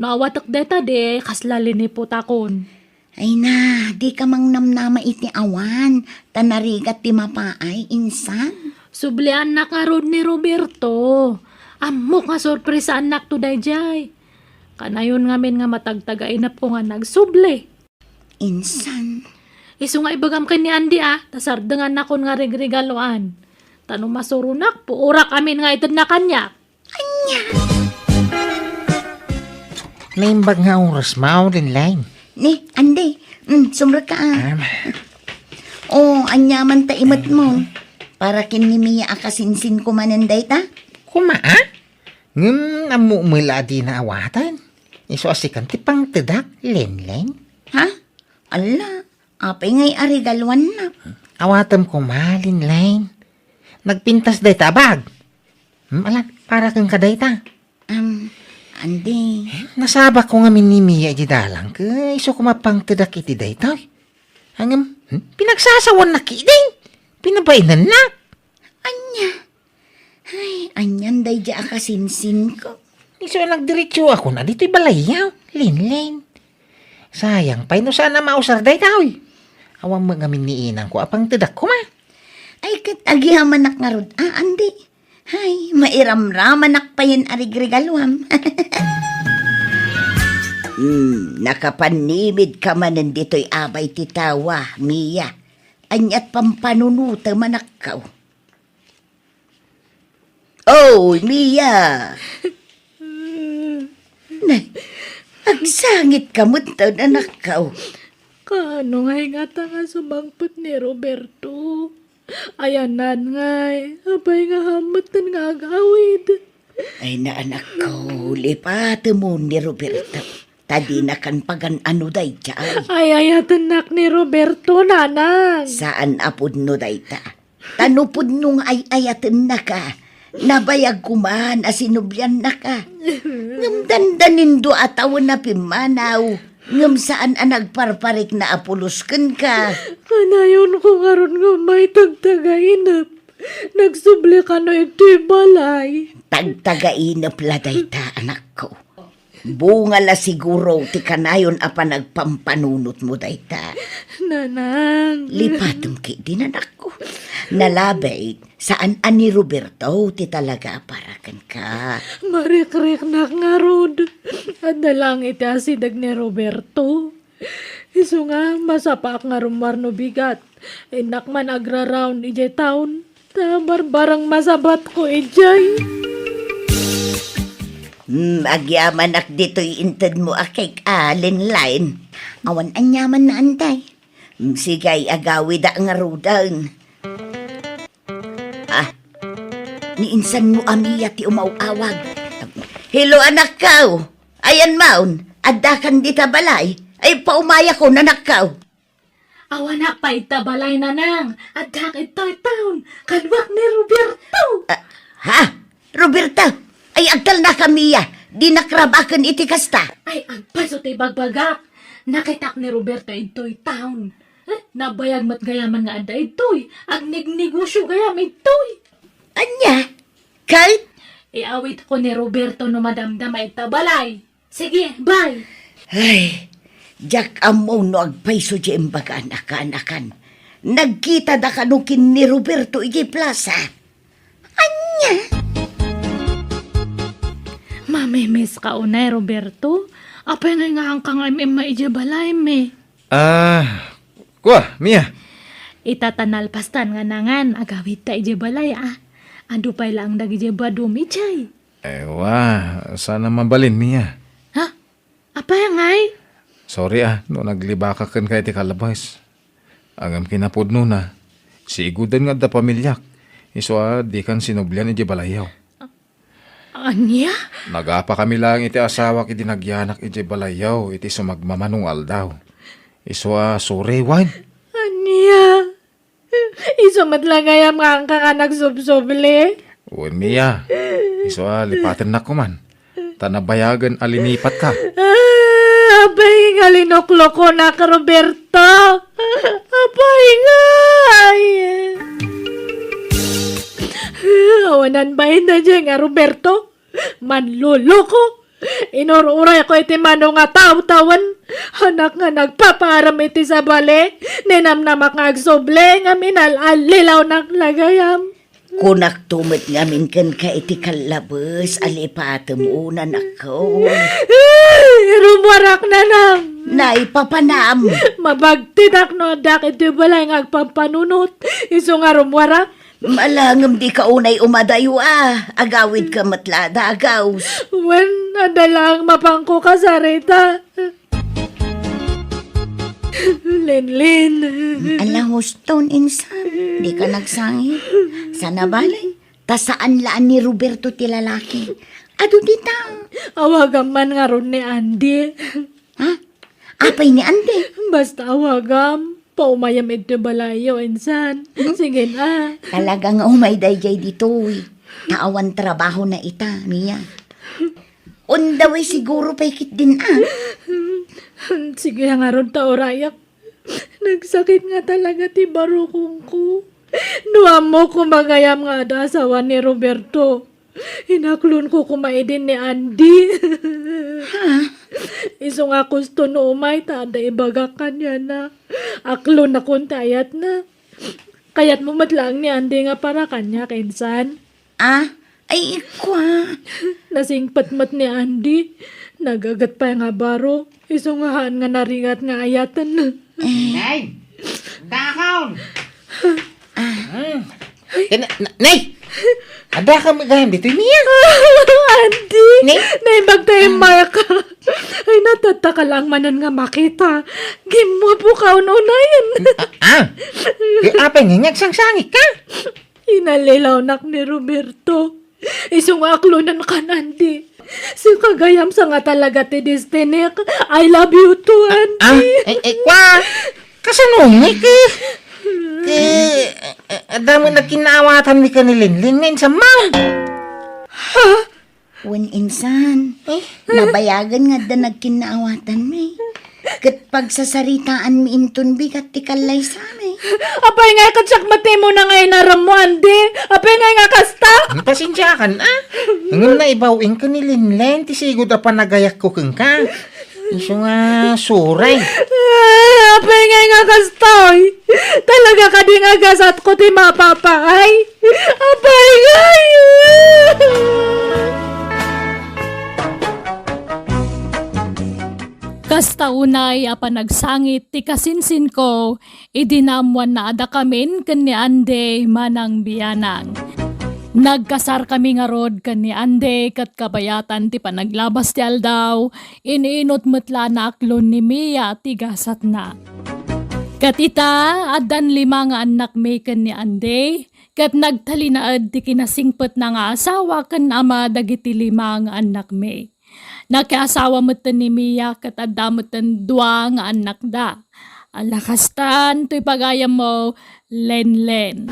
No awatek dayta, di kasla liniputakon. Ay na, dika mangnamnama iti awan, ta narigat ti mapaay, insan. Subliannak ngarud ni Roberto. Ammok nga sorpresaannakto daydiay. Kanayon ngamin nga matagtagainepko nga nagsubli. Insan. Isu nga ibagam ken ni Andy a, ta sardengannakon nga regregaloan. Ta no masuronak, puorak amin nga itedna kaniak. Ania? Naimbag nga oras, Mao, Linlen. Ni, Andy, mm, sumrekka a. Um. O, ania man ta imetmo? Para ken ni Mia a kasinsinko manen dayta? Kuma a? Ngem ammo met la a dina awaten. Isu a sikan ti pangtedak, Linlen. Ha? Ala, apay ngay a regaloanna? Awatem koma, Linlen. Nagpintas dayta a bag. Hmm, ala, para kenka dayta. Um, Andy. Nasabakko ngamin ni Mia iti dalan, ket isu koma pangtedak iti daytoy. Ngem, hmm, pinagsasawannak ketdin. Pinabainannak. Ania? Ay, anian daydiay a kasinsinko? Isu a nagdiretsoakon a ditoy balayyo, Linlen. Sayang pay no saan a mausar daytoy. Awan met ngamin ni inangko a pangtedak koma. Ay, ket agyamanak ngarud a, Andy. Ay, mairamramanak payen a regregaloam. Hmm, nakapannimidka manen ditoy abay ti tawa, Mia. Aniat pampanunotem, anakko? Oy, Mia! Nay, agsangitka metten, anakko? Kaano ngay ngata nga sumangpet ni Roberto? Ayanna ngay, apay nga hammetten nga agawid? Ay, anakko, lipatemon ni Roberto. Ta dinakan pagan-ano daydiay. Ay, ayatennak ni Roberto, nanang. Saan a pudno dayta. Ta no pudno nga ay-ayatennaka, nabayag koma a sinubliannaka. Ngem dandanindo a tawen a pimmanaw, ngem saan a nagparparikna a pulos kenka. Kanayonko ngarud nga umayka tagtagainep. Nagsubli kano iti balay. Tagtagainep la dayta, anakko. Bunga la siguro ti kanayon a panagpampanunotmo dayta. Nanang. Lipatem ketdin, anakko. Nalabit, saan a ni Roberto ti talaga a para kenka. Marikriknak ngarud. Adda laeng iti asideg ni Roberto. Isu nga, masapaak nga rummuar no bigat. Innak man agra-round idiay town. Ta barbareng masabatko idiay. Hmm, agyamanak ditoy intedmo a cake a, Linlen. Awan aniamanna, Anday. Hmm, sige, agawida ngaruden. Ah, ni insanmo a Mia ti umaw-awag. Hello, anakko. Ayan maon, addakan dita balay. Ay, paumayakon, anakko. Awanak pay ita balay, nanang. Addak itoy town. Kaduak ni Roberto. Ah, ha? Roberto? Ay, agtalnaka, Mia. Dinak rabaken iti kasta. Ay, agpayso ti bagbagak. Nakitak ni Roberto itoy town. Eh, nabayag met gayaman nga adda itoy. Agnegnegosio gayam itoy. Ania? Ket? Iawitko ni Roberto no madamdama ita balay. Sige, bye. Ay, diak ammo no agpayso ti imbagan a kaanakan. Nagkita da kano ken ni Roberto iti plaza. Ania? Mamimiss ka unay, Roberto? Apay nga nga angka nga imimma iti balaymi? Ah, kua, Mia. Ita ta nalpastan nga nangan, agawid ta iti balay, ah. Adu pay laeng dagiti badum idiay. Ewa, saan a mabalin, Mia. Ha? Apay ngay? Sorry a, no naglibakak kenka iti kalabes. Ngem kinapudnona, siigudan nga adda pamiliak, isu a dikan sinublian idiay balayyo. Ania? Nagapakami laeng iti asawak idi nagyanak idiay balayyo iti sumagmamano nga aldaw. Isu a sorry wen. Ania? Isu met la gayam nga angka nga nagsubsubli? Wen, Mia. Isu a lipatennak koman. Ta nabayagen a linipatka. Ah, apay nga linuklokonak, Roberto? Apay ngay? Awanan bain daydiay nga Roberto? Manloloko! Inur-urayko iti mano nga tawtawen. Anak nga nagpapaaram iti sabali, ninamnamak nga agsubli, ngem inal-allilawnak la gayam. Kunakto met ngamin kenka iti kallabes a lipatem, unanakko. Ay, rummuarak, nanang. Naipapanam. Mabagtidak no addak iti balay nga agpampanunot. Isu nga rummuarak. Ala, ngem dika unay umadayo a. Agawidka met la a dagaws. Wen, adda laeng mapanko kasarita. Lenlen. Ala, huston, insan. Dika nagsangit. Sana balay. Ta saan la a ni Roberto ti lalaki. Adu dita. Awagam man ngarud ni Andy. Ha? Apay ni Andy? Basta awagam. Paumayam iti balayyo, insan. Hmm? Sige na. Talaga nga umay daydiay ditoy. Ta awan trabahona ita, Mia. Undawi siguro pay ketdin a. Sige ngarud ta urayak. Nagsakit nga talaga ti barukongko. No ammok koma gayam nga adda asawa ni Roberto, inaklonko koma idin ni Andy. Ha? Isu nga kusto no umay ta adda ibagak kaniana. Aklonakon ti ayatna. Kayatmo met laeng ni Andy nga para kaniak, insan? Ah, ay, ikwa. Nasingpet met ni Andy. Nagaget pay nga baro. Isu nga haan nga narigat nga ayaten. Eh. Nay! Dakon! Ah. Hmm. Eh, na-, na-, Nay! Adda kami gayam ditoy, Mia? Andy! Nay? Naimbag tayo, Maya ka. Ay, natattaka lang manen nga makita. Gimmupo ka ununayan. Ah, ah. Eh, apay nga, nagsangsangit ka? Inallilawnak ni Roberto. Isu nga aklonan kan Andy. Sika gayam sa nga talaga ti destinik. I love you too, Andy. Ah, eh, eh, kwa? Kasano ni ki? Ki, eh, eh, adda met nagkinaawatanmi ken ni Linlin nga insan man. Ha? Wen insan, eh? Nabayagen nga adda nagkinaawatanmi. Ket pagsasaritaanmi inton bigat ti kallaysami. Apay nga ket siak met ti umuna nga inarammo, Andy? Apay nga nga kasta? Pasensiakan, ah? Ngem naibaw-in ken ni Linlen ti sigud a panagayakko kenka. Isu nga suray. Ah, apay nga nga kasta, oy? Talaga kadi nga gasatko ti mapapaay? Apay ngay! Kasta unay a panagsangit ti kasinsinko, idi naammoanna a dakamin ken ni Andy manang bianang. Nagkasarkami ngarud ken ni Andy ket kabayatan ti panaglabas ti aldaw, in-inut met la naaklon ni Mia ti gasatna. Ket ita, addan lima nga annakmi ken ni Andy, ket nagtalinaed ti kinasingpetna nga asawa ken ama dagiti lima nga annakmi. Nakiasawa metten ni Mia ket adda metten dua nga annakda. Ala kastan toy pagayammo, Lenlen.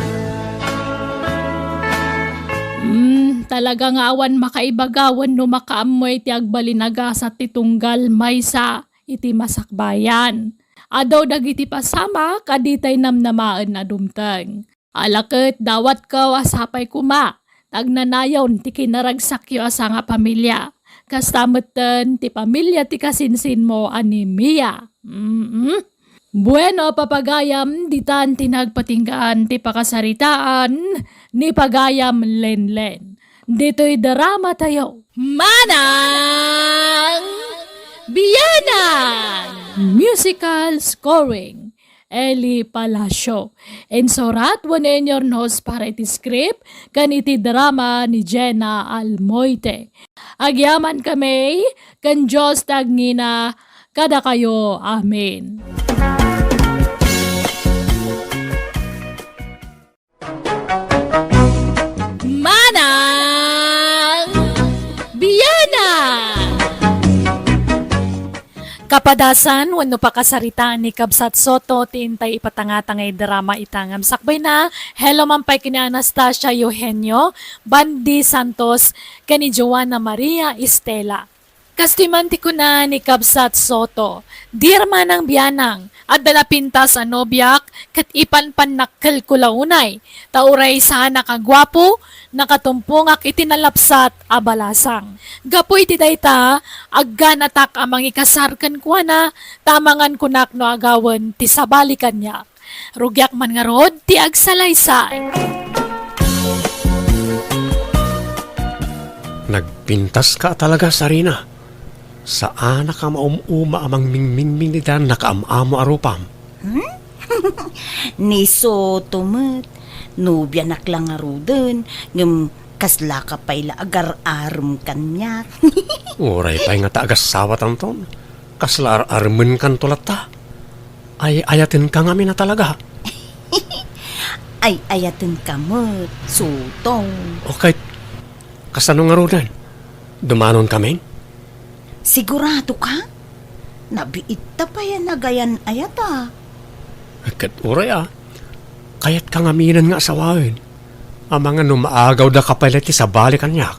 Hmm, talaga nga awan makaibaga wenno makaammo iti agbalin a gasat ti tunggal maysa iti masakbayan. Adu dagiti pasamak a ditay namnamaen a dumteng. Ala ket dawatko a sapay koma, ta agnanayon ti kinaragsakyo a sangapamilia. Kasta metten ti pamilia ti kasinsinmo a ni Mia. Mm. Bueno, papagayam, ditan ti nagpatinggaan ti pakasaritaan ni pagayam Lenlen. Ditoy drama tayo. Manang Bianang! Musical scoring. Eli Palacio. Insurat wenno inyurnus para iti script ken iti drama ni Jenna Almoite. Agyaman kami ken Dios ti agngina kadakayo. Amen. Manang Bianang! Kapadasan wenno pakasaritaan ni Kabsat Soto ti intay ipatangtangay drama ita ngem sakbayna. Hello man pay ken ni Anastasia Eugenio, Bandi Santos, ken ni Joanna Maria Estela. Kastoy man ti kuna ni Kabsat Soto, "Dear Manang Bianang, adda napintas a nobiak ket ipanpannakkelko la unay, ta uray saanak a guapo, nakatumpongak iti nalapsat a balasang. Gapu iti dayta, agganatak a mangikasar kenkuana, ta amangan kunak no agawen ti sabali kaniak." Rugiak man ngarud ti agsalaysay. Nagpintaska talaga, Sarina. Saanak a maum-uma a mangmingmingming ita nakaam-amo a rupam. Hmm? Ni Soto met, nobianak la ngaruden, ngem kaslaka pay la agar-arem kaniak. Uray pay nga ta agasawatanton, kasla ar-aremenkanto latta. Ay-ayatenka ngamin a talaga. Ay-ayatenka met, Soto. Okay, kasano ngaruden? Dumanonkamin? Sigurado ka? Nabiitta pay a nagayan-ayat a. Ket uray a, kayatka ngaminen nga asawaen. Amangan no maagawdaka pay la ti sabali kaniak.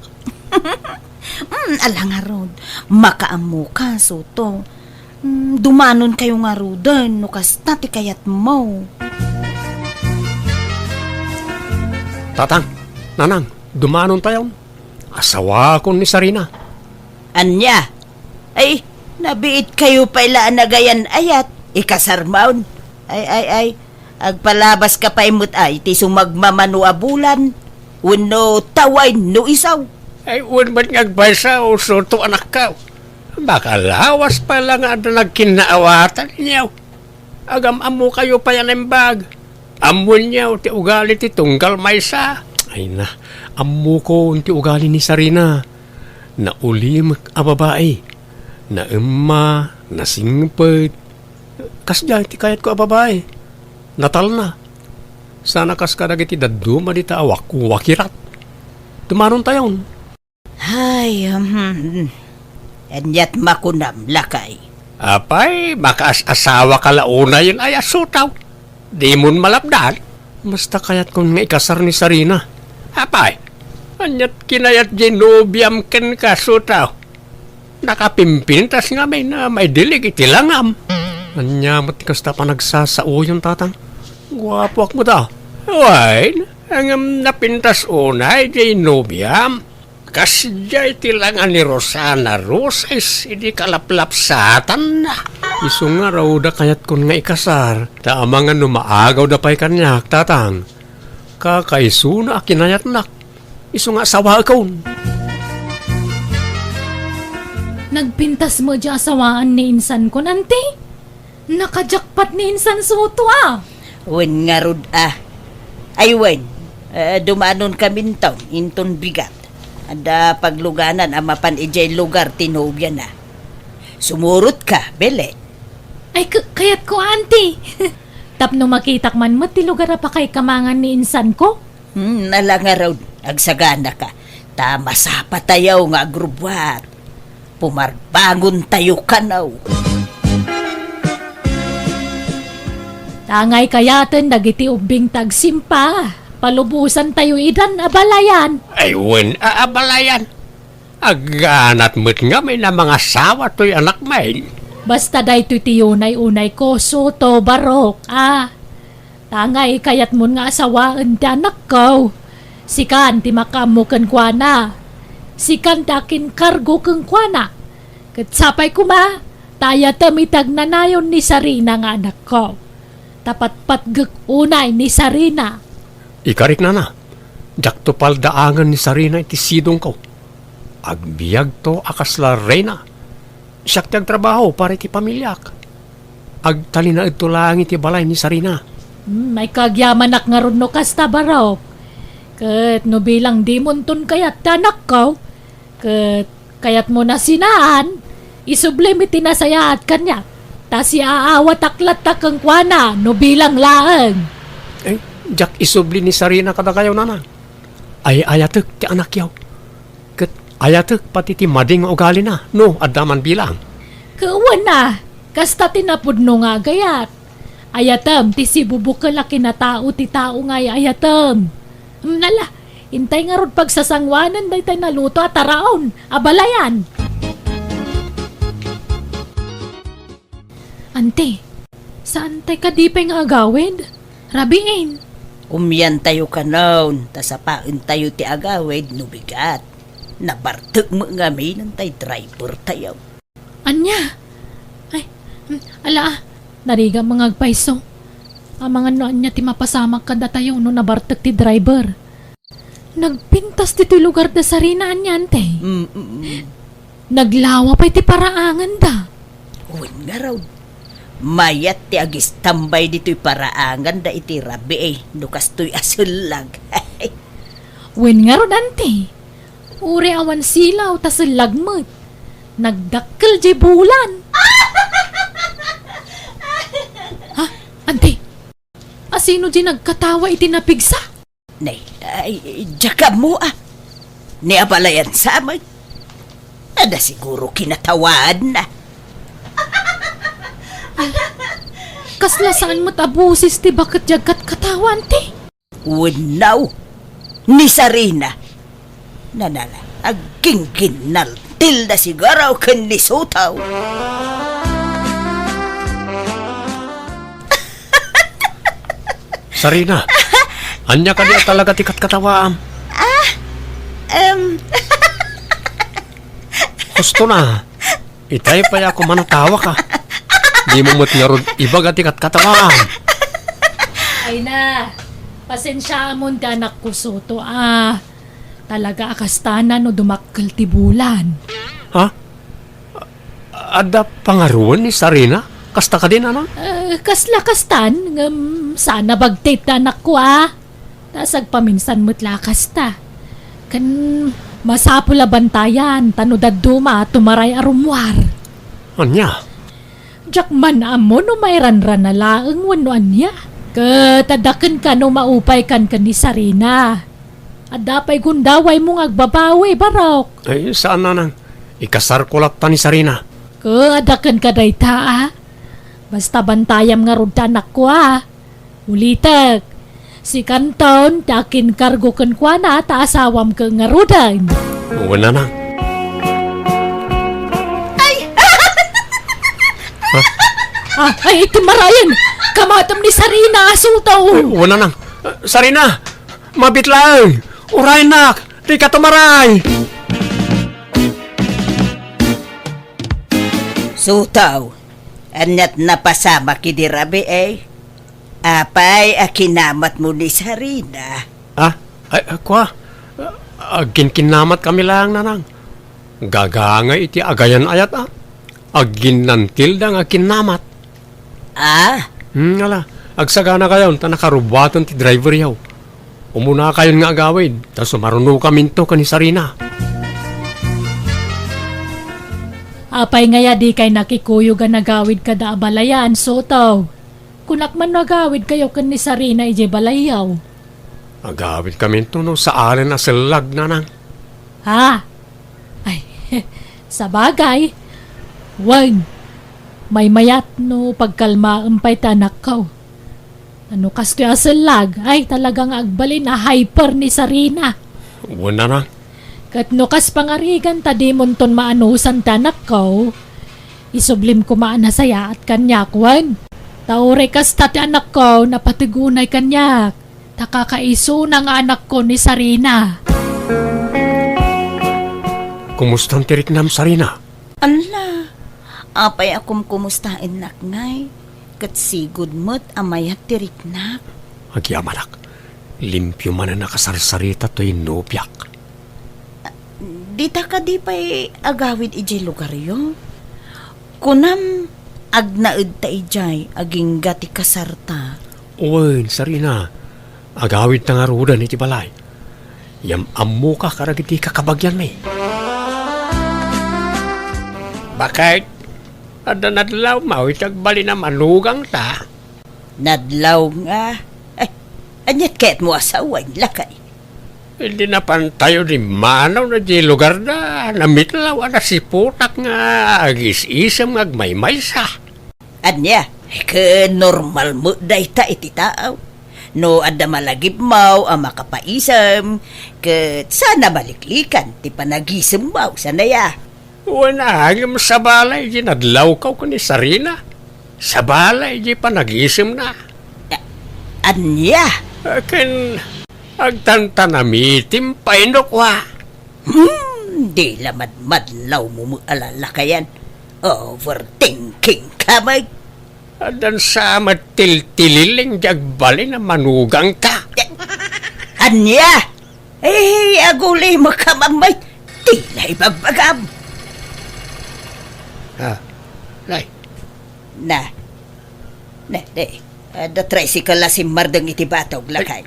Mm, ala ngarud, makaammoka, Soto. Mm, dumanonkayo ngaruden no kasta ti kayatmo. Tatang, Nanang, dumanontayon. Asawaakon ni Sarina. Ania? Ay, nabiitkayo pay la a nagayan-ayat. Ikasarmon. Ay, ay, ay. Agpalabaska pay met ay ti sumagmamano a bulan wenno tawayen no isaw. Ay, wen met nga agpaysa, Soto anakko. Makalawas pay la nga adda nagkinnaawatanyo. Agam-ammokayo pay a naimbag. Ammoenyo ti ugali ti tunggal maysa. Ay na, ammokon ti ugali ni Sarina. Naulimek a babai. Naemma, nasingpet. Kasdiay ti kayatko a babai. Natalna. Sana kas kadagiti dadduma dita a wakirat. Dumanontayon. Ay, hmm. Aniat makunam, lakay? Apay, makaas-asawaka la unayen ay a Soto. Dimon malapdan? Basta kayatkon nga ikasar ni Sarina. Apay, aniat kinayat diay nobiam kenka, Soto? Nakapimpintas ngamin a maidilig iti langam. Ania met ti kasta panagsasaoyon, Tatang? Guapoak met a. Wen, ngem napintas unay diay nobiam. Kasdiay ti langa ni Rosana Roses idi kalaplapsatanna. Isu ngarud a kayatkon nga ikasar, ta amangan no maagawda pay kaniak, Tatang. Kakaisuna a kinayatnak. Isu nga asawaekon. Nagpintas met diay asawaan ni insankon, Auntie? Naka-jackpot ni insan Soto a. Wen ngarud a. Ay wen, eh, dumanonkaminton inton bigat. Adda pagluganan a mapan idiay lugar ti nobiana. Sumurotka, Belen. Ay, k-, kayatko, Auntie. Tapno makitak man met ti lugar a pakaikamangan ni insanko. Hmm, ala ngarud, agsaganaka. Ta masapatayo nga agrubbuat. Pumarbangontayo kano. Tangay kayaten dagiti ubbing ti agsimpa. Palubosantayo idan a balayan. Ay, wen a, a balayan. Agganat met ngamin a mangasawa toy anakmin. Basta daytoy ti unay-unayko, Soto, barok, a. Tangay kayatmon nga asawaen ti anakko. Sikan ti makaammo kenkuana. Sikan ti akinkargo kenkuana. Ket sapay koma, ta ayatem iti agnanayon ni Sarina nga anakko. Ta patpatgek unay ni Sarina. Ikarik, nana, diakto paldaangen ni Sarina iti sidongko. Agbiagto a kasla reyna. Siak ti agtrabaho para iti pamiliak. Agtalinaedto laeng iti balay ni Sarina. Hmm, ay kagyamanak ngarud no kasta, barok. Ket no bilang dimonton kayat ti anakko, ket kayatmo nasinaan, Isublim iti nasayaat kaniak, ta siaawatak latta kenkuana no bilang laeng. Eh, diak isubli ni Sarina kadakayo, nanang. Ay-ayatek ti anakyo. Ket ayatek pati ti madi nga ugalina no adda man bilang. Ket wen a, kasta ti napudno nga agayat. Ayatem ti sibubukel a kinatao ti tao nga ay-ayatem. Hmm, ala, intay ngarud pagsasanguanen daytay naluto a taraon a balayan. Ante, saantay kadi pay nga agawid? Rabiin. Umiantayo kanon, ta sapaentayo ti agawid no bigat. Nabartek met ngamin tay driver tayo. Ania? Ay, hmm, ala, narigat nga agpayso. Amangan no ania ti mapasamak kadatayo no nabartek ti driver. Nagpintas ditoy lugar da Sarina ania, ante? Mm, mm, mm. Naglawa pay ti paraanganda. Wen ngarud, mayat ti agistambay ditoy paraanganda iti rabii, eh, no kastoy a sellag. Wen ngarud, ante. Uray awan silaw ta sellag met. Nagdakkel jay bulan. Ha? Ante? Asino jay nagkatawa iti napigsa? Nay, ay, diak ammo a. Ni abalayan sa amin. Adda siguro kinatawaanna. Kasla saan met a boses ti baket jay agkatkatawa, ante? Wenno, ni Sarina. Nanala, aggingginnaltilda siguro ken ni Sotaw. Sarina, ania kadi a talaga ti katkatawaam? Ah, em. Husto na. Itay pay a kumanatawa ka. Dimo met ngarud ibaga ti katkatawaam. Ay na, pasensiaamon ti anakko, Soto, a. Talaga a kastana no dumakkel ti bulan. Ha? Adda pangaruan ni Sarina? Kasta kadi, nanang? Eh, kasla kastan, ngem saan a bagtit ti anakko, a. Ta sagpaminsan met la a kasta. Ken masapul a bantayan, ta no dadduma, tumaray a rummuar. Ania? Diak man ammo no mairanrana laeng wenno ania. Ket adda kenka no maupaykan ken ni Sarina. Adda pay gundawaymo nga agbabawi, Barok. Ay, saan, nanang. Ikasarko latta ni Sarina. Ket adda kenka dayta, a. Basta bantayam ngarud ti anakko, a. Ulitek, sikanton ti akinkargo kenkuana ta asawam ket ngaruden. Wen, nanang. Ay! Ah, ay, iti marayen! Kamatem ni Sarina, Soto! Ay, wen, nanang. Sarina! Mabit laeng! Urayennak! Dika tumaray! Soto, aniat napasamak idi rabii, eh? Apay a kinamatmo ni Sarina? Ah, ay, ah, kua. Agkinkinnamat kami laeng, nanang. Gagangay iti agayan-ayat, a. Agginnantilda nga kinnamat. Ah? Hmm, ala. Agsaganakayon ta nakarubuaten ti driveryo. Umunakayon nga agawid, ta sumarunokaminto ken ni Sarina. Apay ngay a dikay nakikuyog a nagawid kada abalayan, Soto? Kunak man no agawidkayo ken ni Sarina idiay balayyo. Agawidkaminto no saalen a sellag, nanang. Ha? Ay, sabagay. Wen, maymayat no pagkalmaem pay ti anakko. Ano kastoy a sellag? Ay, talaga nga agbalin a hyper ni Sarina. Wen, nanang. Ket no kas pangarigan ta dimonton maanusan ti anakko, isublim koma a nasayaat kaniak, wen. Ta uray kasta ti anakko, napateg unay kaniak. Ta kakaisuna nga anakko ni Sarina. Kumustan ti riknam, Sarina? Ala, apay a kumkumustaennak ngay? Ket sigud met a mayat ti riknak. Agyamanak, limpio manen a kasarsarita toy nobiak. Dita kadi pay agawid idiay lugaryo? Kunam, agnaedta idiay agingga ti kasarta. Wen, Sarina, agawidta ngaruden iti balay. Yam-ammoka kadagiti kakabagianmi. Bakit? Adda nadlawmo iti agbalin a manugangta? Nadlaw nga? Ay, aniat kayatmo a sawen, lakay? Idi napantayo dimmanaw na di lugarda, namitlaw a nasiputak nga agis-isem nga agmaymaysa. Ania? Ket normal met dayta iti tao. No adda malagipmaw a makapaisem, ket saan a maliklikan ti panagisemmaw, saan aya? Wen a, ngem sabali idi nadlawkaw ken ni Sarina. Sabali idi panagisemna. A-, ania? Ken agtantanamitim pay no kua. Hmm, di la madmadlawmo met a lalakayan. Overthinking ka met. Addan sa met tiltilileng di agbalin a manugangta. Ania? Eh, aguli mo ka, mamay. Ti na ibagbagam. Ah, nay. Na. Na, de. Adda tricycle a simmardeng iti batog, lakay.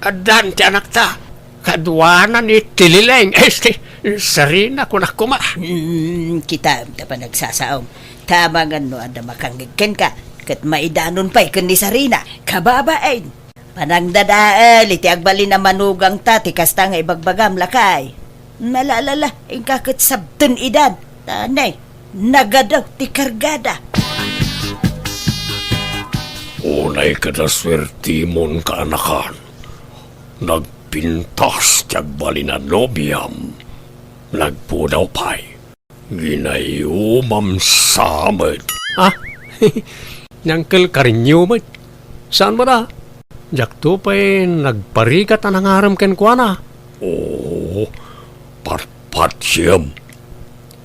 Addan ti anakta. Kaduana ni Tilileng. Este, Sarina, kunak koma. Hmm, kitam, ta panagsasaom. Tama nga no adda makangngeg kenka, ket maidanon pay ken ni Sarina. Kababain. Panangdadael iti agbalin a manugangta ti kasta nga ibagbagam, lakay. Nalaalala, inka ket sabten idan. Ta nay, nagadaw ti kargada. Unay kada suertimon, kaanakan. Nagpintas ti agbalin a nobiam. Nagpudaw pay. Ginayumam sa met. Ah, ni Uncle Karinyo met. Saan met a? Diakto pay nagparigat a nangarem kenkuana. Oo, patpatiem.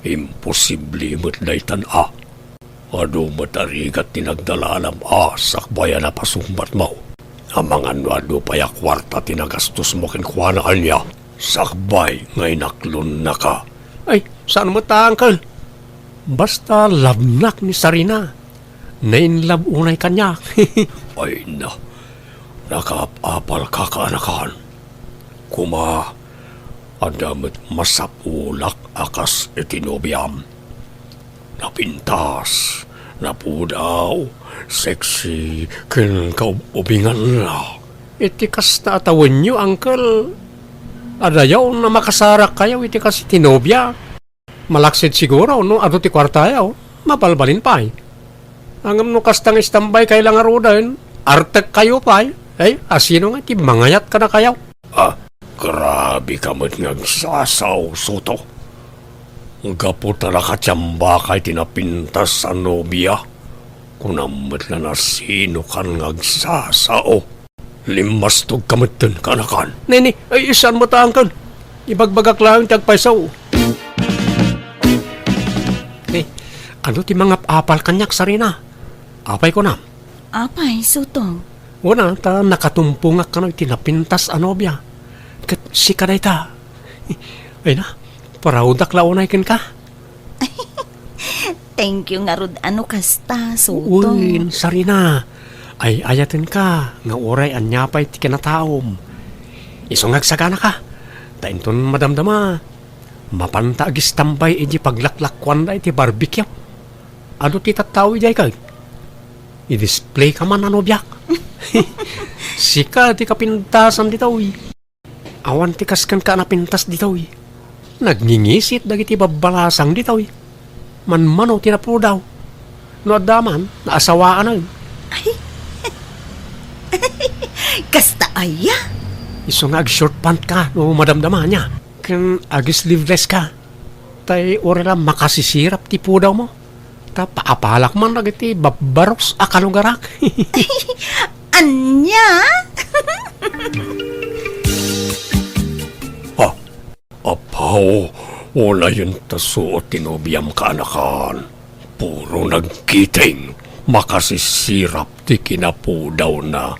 Imposible met daytan a. Adu met a rigat ti nagdalalam a sakbay a napasungbatmo. Amangan no adu pay a kuarta ti nagastosmo kenkuana, ania? Sakbay nga inaklonnaka. Ay, saan met a, uncle. Basta love-nak ni Sarina. Na-in-love unay kaniak. Ay na, nakaap-apalka, kaanakan. Koma, adda met masapulak a kas iti nobiam. Napintas, napudaw, sexy, ken kaub-ubinganna. Iti kasta a tawenyo, uncle, adayaw a makasarakkayo iti kas iti nobia. Malaksid siguro no adu ti kuartayo, mabalbalin pay. Ngem no kasta nga istambay kay la ngaruden, artekkayo pay. Ay, asino nga ti mangayat kadakayo? Ah, grabe ka met nga agsasao, Soto. Gapu ta nakatiambaka iti napintas a nobia, kunam met la no sinokan nga agsasao. Limmastog ka metten, kaanakan. Nini, ay, saan met a, uncle. Ibagbagak laeng ti agpayso. Eh, adu ti mangap-apal kaniak, Sarina? Apay kunam? Apay, Sotong. Wen a, ta nakatumpongak kano iti napintas a nobia. Ket sika dayta. Ay na, proud-ak la unay kenka. Thank you ngarud a no kasta, Sotong. Wen, Sarina. Ay-ayatenka nga uray ania pay ti kinataom. Isu nga agsaganaka. Ta inton madamdama, mapanta agistambay idiay paglaklakkuanda iti barbecue. Adu ti tattao idiay ket i-display ka man a nobiak. Sika ti kapintasan ditoy. Awan ti kas kenka a napintas ditoy. Nagngingisit dagiti babbalasang ditoy. Manmano ti napudaw. No adda man, naasawaanen. Ay. Kasta aya? Isu nga ag-short pant ka no madamdama ania. Ken ag-sleeveless ka. Tay uray la makasisirap ti pudawmo. Ta paapalak man dagiti babbaros a kalugarak. Ania? Ah, apaw, unayen ta suot ti nobiam, kaanakan. Puro nagkiting, makasisirap ti kinapudawna.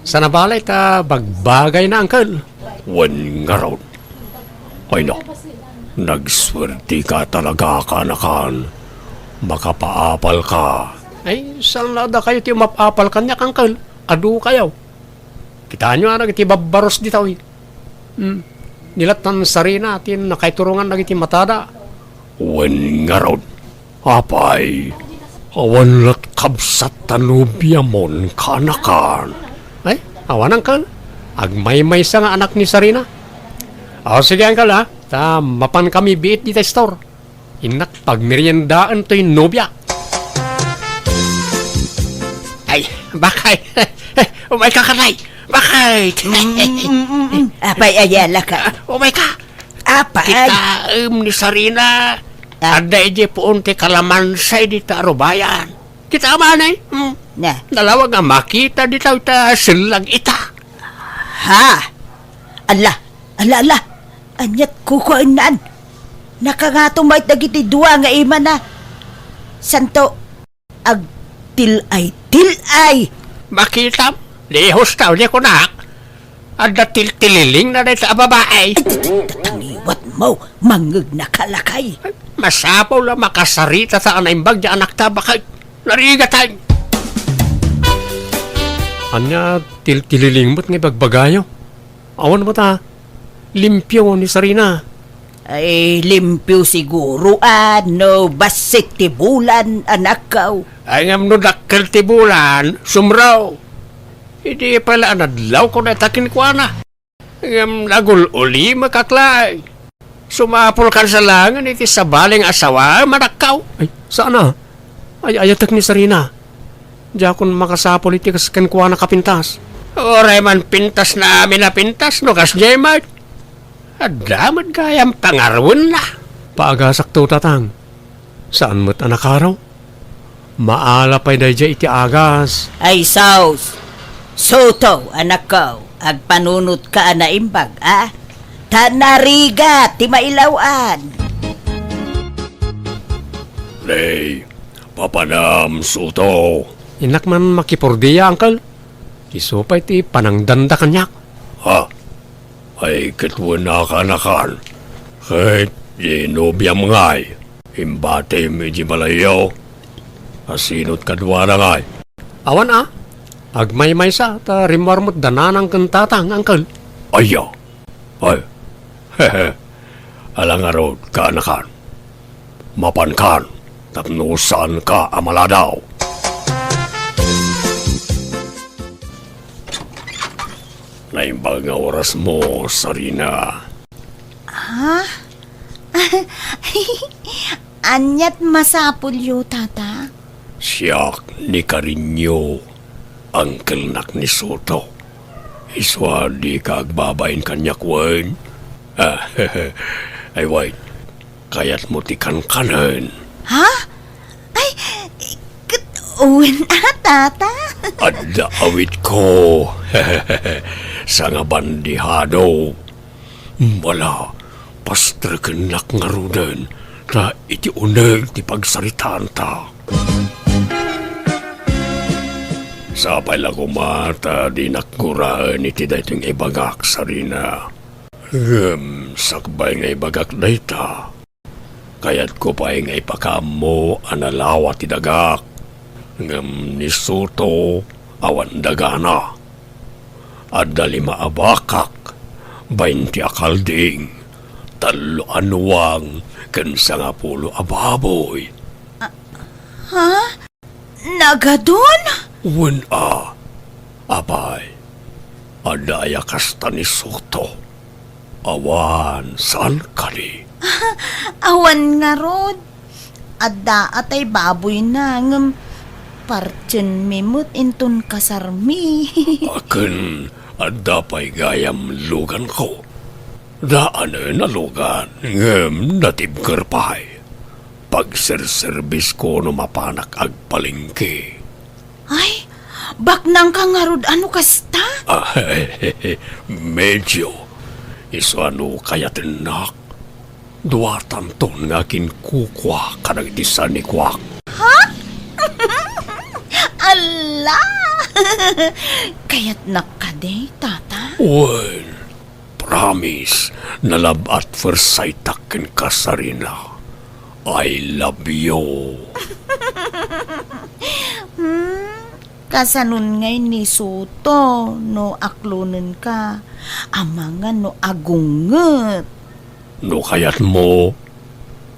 Saan a balay ta bagbagayna, uncle. Wen ngarud. Ay na, nagsuertika talaga, kaanakan. Makapaapal ka. Ay, saan la dakayo ti umap-apal kaniak, uncle? Adu kayo. Kitaenyo a dagiti babbaros ditoy. Hmm. Ni lattan Sarina ti nakaiturongan dagiti matada. Wen ngarud, apay, awan la't kabsat ta nobiamon, kaanakan? Ay, awan, uncle. Agmaymaysa nga anak ni Sarina. O, sige, uncle, ha? Ta mapan kami biit dita store. Innak pagmeriendaen toy nobia. Ay, bakay. Umay ka, kanay. Bakay. Mm, mm, mm, mm. Apay, ayala ka. Umay ka. Apay. Kitaem ni Sarina. Ah. Adda idiay puon ti kalamansa dita arubayan. Kita man, eh. Hmm. Na. Nalawag nga makita dita ita sellag ita. Ha? Alla, alla, alla. Aniat kukuennan? Nakangato met dagiti dua nga imana. Santo, agtil-ay, til-ay. Makitam, di hustaw, di kunak. Adda tiltililingna dayta a babae. Ay, tatangiwat mo, mangngegna ka lakay. Masapul a makasarita ta a naimbag di anakta, bakay. Narigatan. Ania tiltililing met nga ibagbagayo? Awan met a limpio ni Sarina. Ay, limpio siguro, a, no bassit ti bulan, anakko. Ay, ngem no dakkel ti bulan, sumraw. Idi pala a nadlawko dayta kenkuana. Ngem nagul-ulimek, aklay. Sumapulkan sa laengen iti sabali nga asawa, manakkaw. Ay, saan a? Ay-ayatek ni Sarina. Diakon makasapul iti kas kenkuana a pintas. Uray man pintas na amin a pintas, no kasdiay met. Adda met gayam pangaruenna. Paagasakto, tatang. Saan met a nakaro? Maala pay daydiay iti agas. Ay, sus! Soto, anakko, agpanunotka a naimbag, a? Ta narigat ti mailaw-an. Nay, papanam, Soto. Innak man makipurdia, uncle. Isu pay ti panangdanda kaniak. Ha? Ay, ket wen a kaanakan. Ket di nobiam ngay, imbatim iti balayyo. Asinot kaduana ngay? Awan a. Agmaymaysa ta rimmuar met da nanang ken tatang, uncle. Aya. Ay. Ala ngarud, kaanakan. Mapankan, tapno saanka a maladaw. Naimbag nga oras mo, Sarina. Ha? Aniat masapulyo, tata? Siak ni Karinyo, angkelnak ni Soto. Isu a dika agbabain kaniak wen? Ah, ay, wait. Kayatmo ti kankanen? Ha? Ay, ket wen a, tata? Adda awitko. Sangabandihado. Ala, pastrekennak ngaruden, ta iti uneg ti pagsaritaanta. Sapay la koma ta dinak guraen iti daytoy nga ibagak, Sarina. Ngem sakbay nga ibagak dayta, kayatko pay nga ipakaammo a nalawa ti dagak. Ngem ni Soto, awan dagana. Adda lima a bakak, baynte a kalding, tallo a nuang, ken sangapulo a baboy. Ha? Nagadun? Wen a, apay, adda aya kasta ni Soto? Awan, saan kadi? Awan ngarud. Adda a tay baboyna, ngem partienmi met inton kasarmi. Akin, adda pay gayam luganko. Daanen a lugan, ngem natibker pay. Pagserserbisko no mapanak agpalengke. Ay, baknangka ngarud a no kasta? Ah, medyo. Isu a no kayatennak, duatanton nga aginkukua kadagiti sanikuak. Ha? Alla! Kayatnak kadi, tata? Wen, Promise, na love at first sight-ak kenka, Sarina. I love you. Hmm? Kasanon ngay ni Soto no aklonenka? Amangan no agunget. No kayatmo,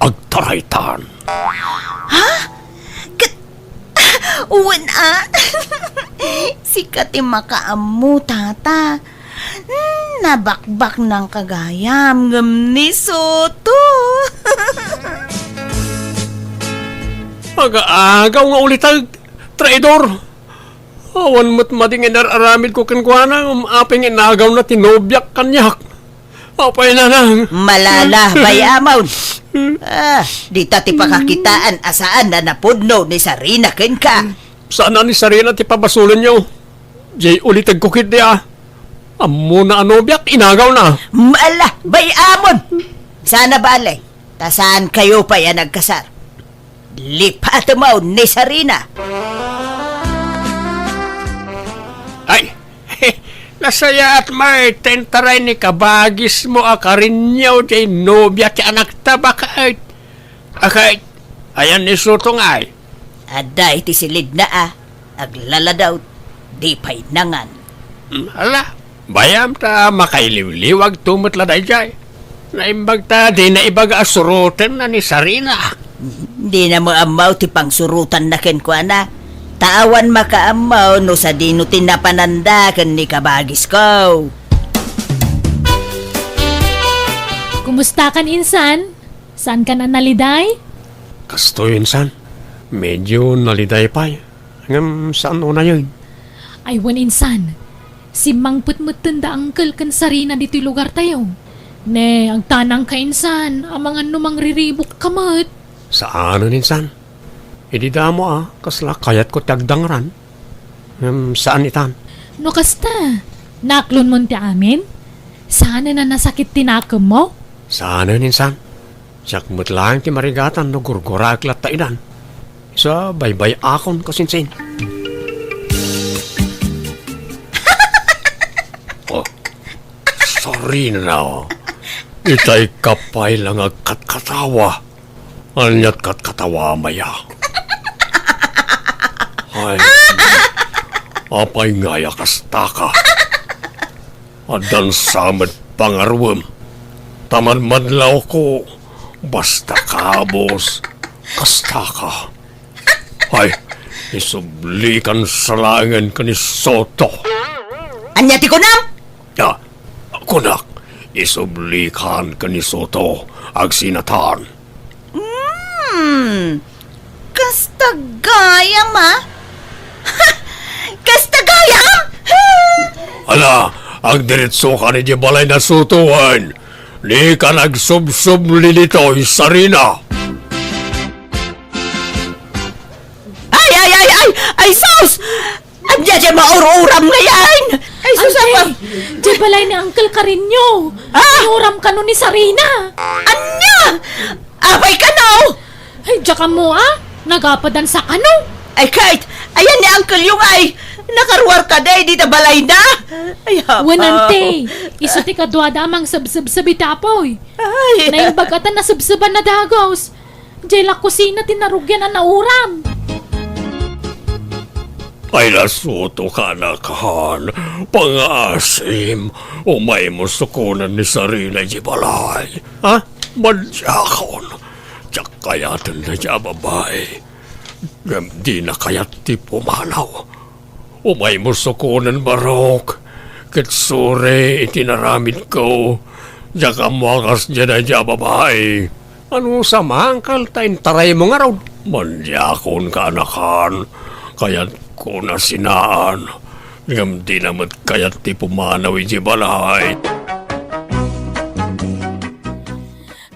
agta araytan. Ha? Ket, wen a? Sika ti makaammo, tata. Hmm, nabakbaknangka gayam, ngem ni Soto. Aga-agaw nga uliteg, traidor! Awan met madi nga inar-aramidko kenkuana, ngem apay nga inagawna ti nobiak kaniak? Apay, nanang? Malala, bay-amon. Ah, dita ti pakakitaan a saan a napudno ni Sarina kenka. Saan a ni Sarina ti pabasolenyo. Jay ulitegko ketdi a. Ammona a nobiak, inagawna. Mala, bay-amon. Sana bale, ta saankayo pay a nagkasar. Lipatemon ni Sarina. Ay, nasayaat met ta intaray ni kabagismo a Karinyo jay nobia ti anakta, baket. Aket, ayan ni Soto ngay? Adda iti silidna a, aglaladaw, di pay nangan. Mm, ala, bayam ta makailiwliwagto met la daydiay. Naimbag ta dina ibaga a surotenna ni Sarina. Dina met ammo ti pangsurotanna kenkuana. Ta awan makaammo no sadino ti napananda ken ni kabagisko. Kumustakan, insan? Saankan a naliday? Kastoy, insan. Medyo naliday pay. Ngem saan unayen. Ay wen, insan. Simmangpet metten da Uncle ken Sarina ditoy lugartayo. Ne, agtanangka, insan, amangan no mangriribukka met. Saanen, insan. Idi damo a, kasla kayatko ti agdangran. Ngem saan itan. No kasta, naklonmon ti amin? Saanen a nasakit ti nakemmo? Saanen, insan. Siak met laeng ti marigatan no gurguraek latta idan. Isu a baybay-akon kasinsin. Oh, Sarina. Itay ka pay la nga agkatkatawa. Ania't katkatawa, maya? Ay, apay ngay a kastaka? Addan sa met pangaruem. Ta madmadlawko, basta kabus, kastaka. Ay, isublikan sa laengen ken ni Soto. Ania ti kunam? Ah, kunak, isublikan ken ni Soto, agsinatan. Hmm, kasta gayam, a? Kasta gayam? Ala, agdiritsokan idiay balay na Soto wen. Dikan agsubsubli ditoy, Sarina. Ay, ay, ay, ay! Ay, sus! Ania diay maur-uram ngay? Ay, sus, Ante, apa? Diay balay ni Uncle Karinyo. Ah! Inuram kano ni Sarina. Ania? Apay kano? Ay, diak ammo, a? Nagapadan sa kano? Ay, Kate, ayan ni Uncle yung ay. Nakaruar ka day dita balay na? Ay, apa? Wen, ante, isu ti kaduada a mangsubsubsub iti apoy. Ay. Naimbag a ta nasubsuban na dagus. Diay la kusina ti narugian a nauram. Ay, nasuto ka, anakan. Pangaasim, umaymo sukonen ni Sarina idiay balay. Ha? Madiakon. Diak kayaten daydiay a babai. Ngem dina kayat ti pumanaw. Umaymo sukonen, Barok, ket suri iti naramidko. Diak ammo a kasdiay daydiay a babai. Ano sa mangkal ta intaraymo ngarud? Mandiakon, kaanakan. Kayatko na sinaan. Ngem dina met kayat ti pumanaw idiay balay.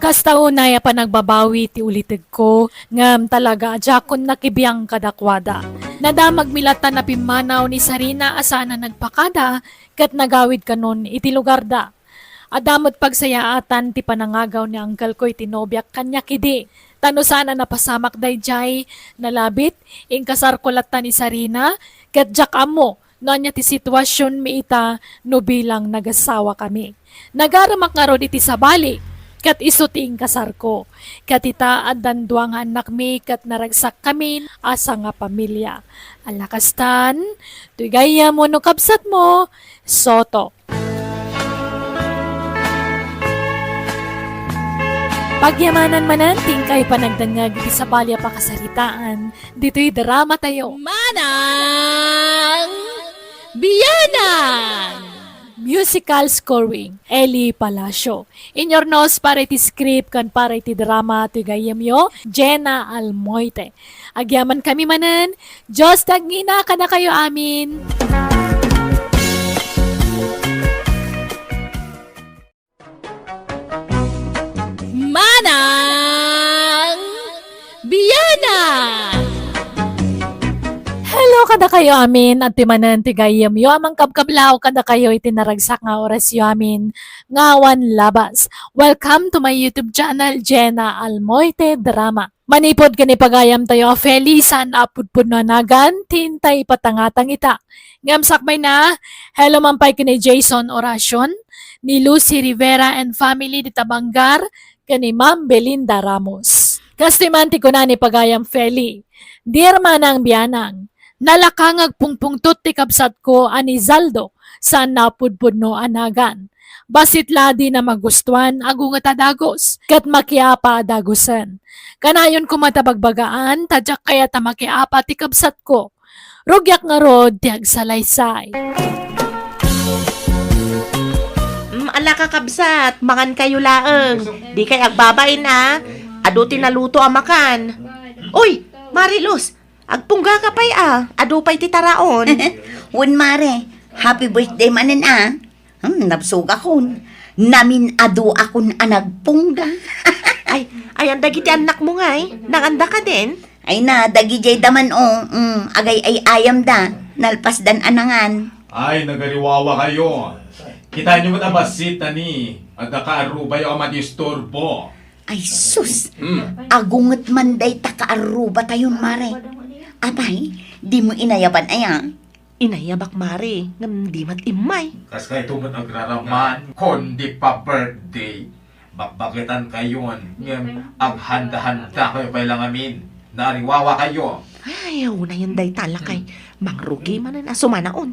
Kasta unay a panagbabawi ti ulitegko, ngem talaga a diakon nakibiang kadakuada. Nadamagmi latta a pimmanaw ni Sarina a saan a nagpakada ket nagawid kanon iti lugarda. Adda met pagsayaatan ti panangagaw ni angkelko iti nobiak kaniak idi. Ta no saan a napasamak daydiay, nalabit, inkasarko latta ni Sarina, ket diak ammo no ania ti situasionmi ita no bilang nagasawakami. Nagaremak ngarud iti sabali, ket isu ti inkasarko. Ket ita, addan dua nga annakmi ket naragsakkami a sangapamilia. Ala kastan, toy gayyem wenno kabsatmo, Soto. Pagyamanan manen ti inkay panagdengngeg iti sabali a pakasaritaan ditoy drama tayo. Manang Bianang! Musical scoring, Eli Palacio. Inyurnos para iti script ken para iti drama ti gayyemyo, Jenna Almoite. Agyamankami manen, Dios ti agngina kadakayo amin. Manang Bianang! Hello kadakayo amin, adtoy manen ti gayyemyo a mangkabkablaw kadakayo iti naragsak nga orasyo amin nga awan labas. Welcome to my YouTube channel, Jenna Almoite Drama. Manipud ken ipagayamtayo a Feli, saan a pudpudno a nagan ti intay ipatangatang ita. Ngem sakbayna, hello man pay ken ni Jason Oracion, ni Lucy Rivera and family dita Bangar, ken ni Ma'am Belinda Ramos. Kastoy man ti kuna ni pagayam Feli, Dear Manang Bianang, nalaka nga agpungpungtot ti kabsatko a ni Zaldo, saan a pudpudno a nagan. Bassit la a dina magustuan, agunget a dagus, ket makiapa a dagusen. Kanayon koma ta bagbagaan, ta diak kayat a makiapa ti kabsatko. Rugiak ngarud ti agsalaysay. Mm, ala, kakabsat, mangankayo laeng. Dikay agbabain a. Adu ti naluto a makan. Uy, Mariluz, agpunggaka pay a. Adu pay ti taraon. Wen, Mare. Happy birthday manen a. Hmm, nabsogakon. Namin-aduakon a nagpungga. Ay, ayan dagiti annakmo ngay? Nanganda kadin? Ay na, dagidiay da man, o. Hmm, agay-ay-ayamda. Nalpasdan a nangan. Ay, nagariwawakayo. Kitaenyo met a bassit, tani. Adda kaarrubayo a madisturbo. Ay, sus! Hmm. Agunget man dayta kaarrubatayon, Mare. Apay, dimo inayaban aya? Inayabak, Mare, ngem di met immay. Kas kayto met agraraman, kundi pa-birthday, bakbaketankayon, ngem aghanda-handakayo pay la ngamin. Naariwawakayo. Ay, unayen dayta lakay. Hmm. Mangrugi manen a sumanaon.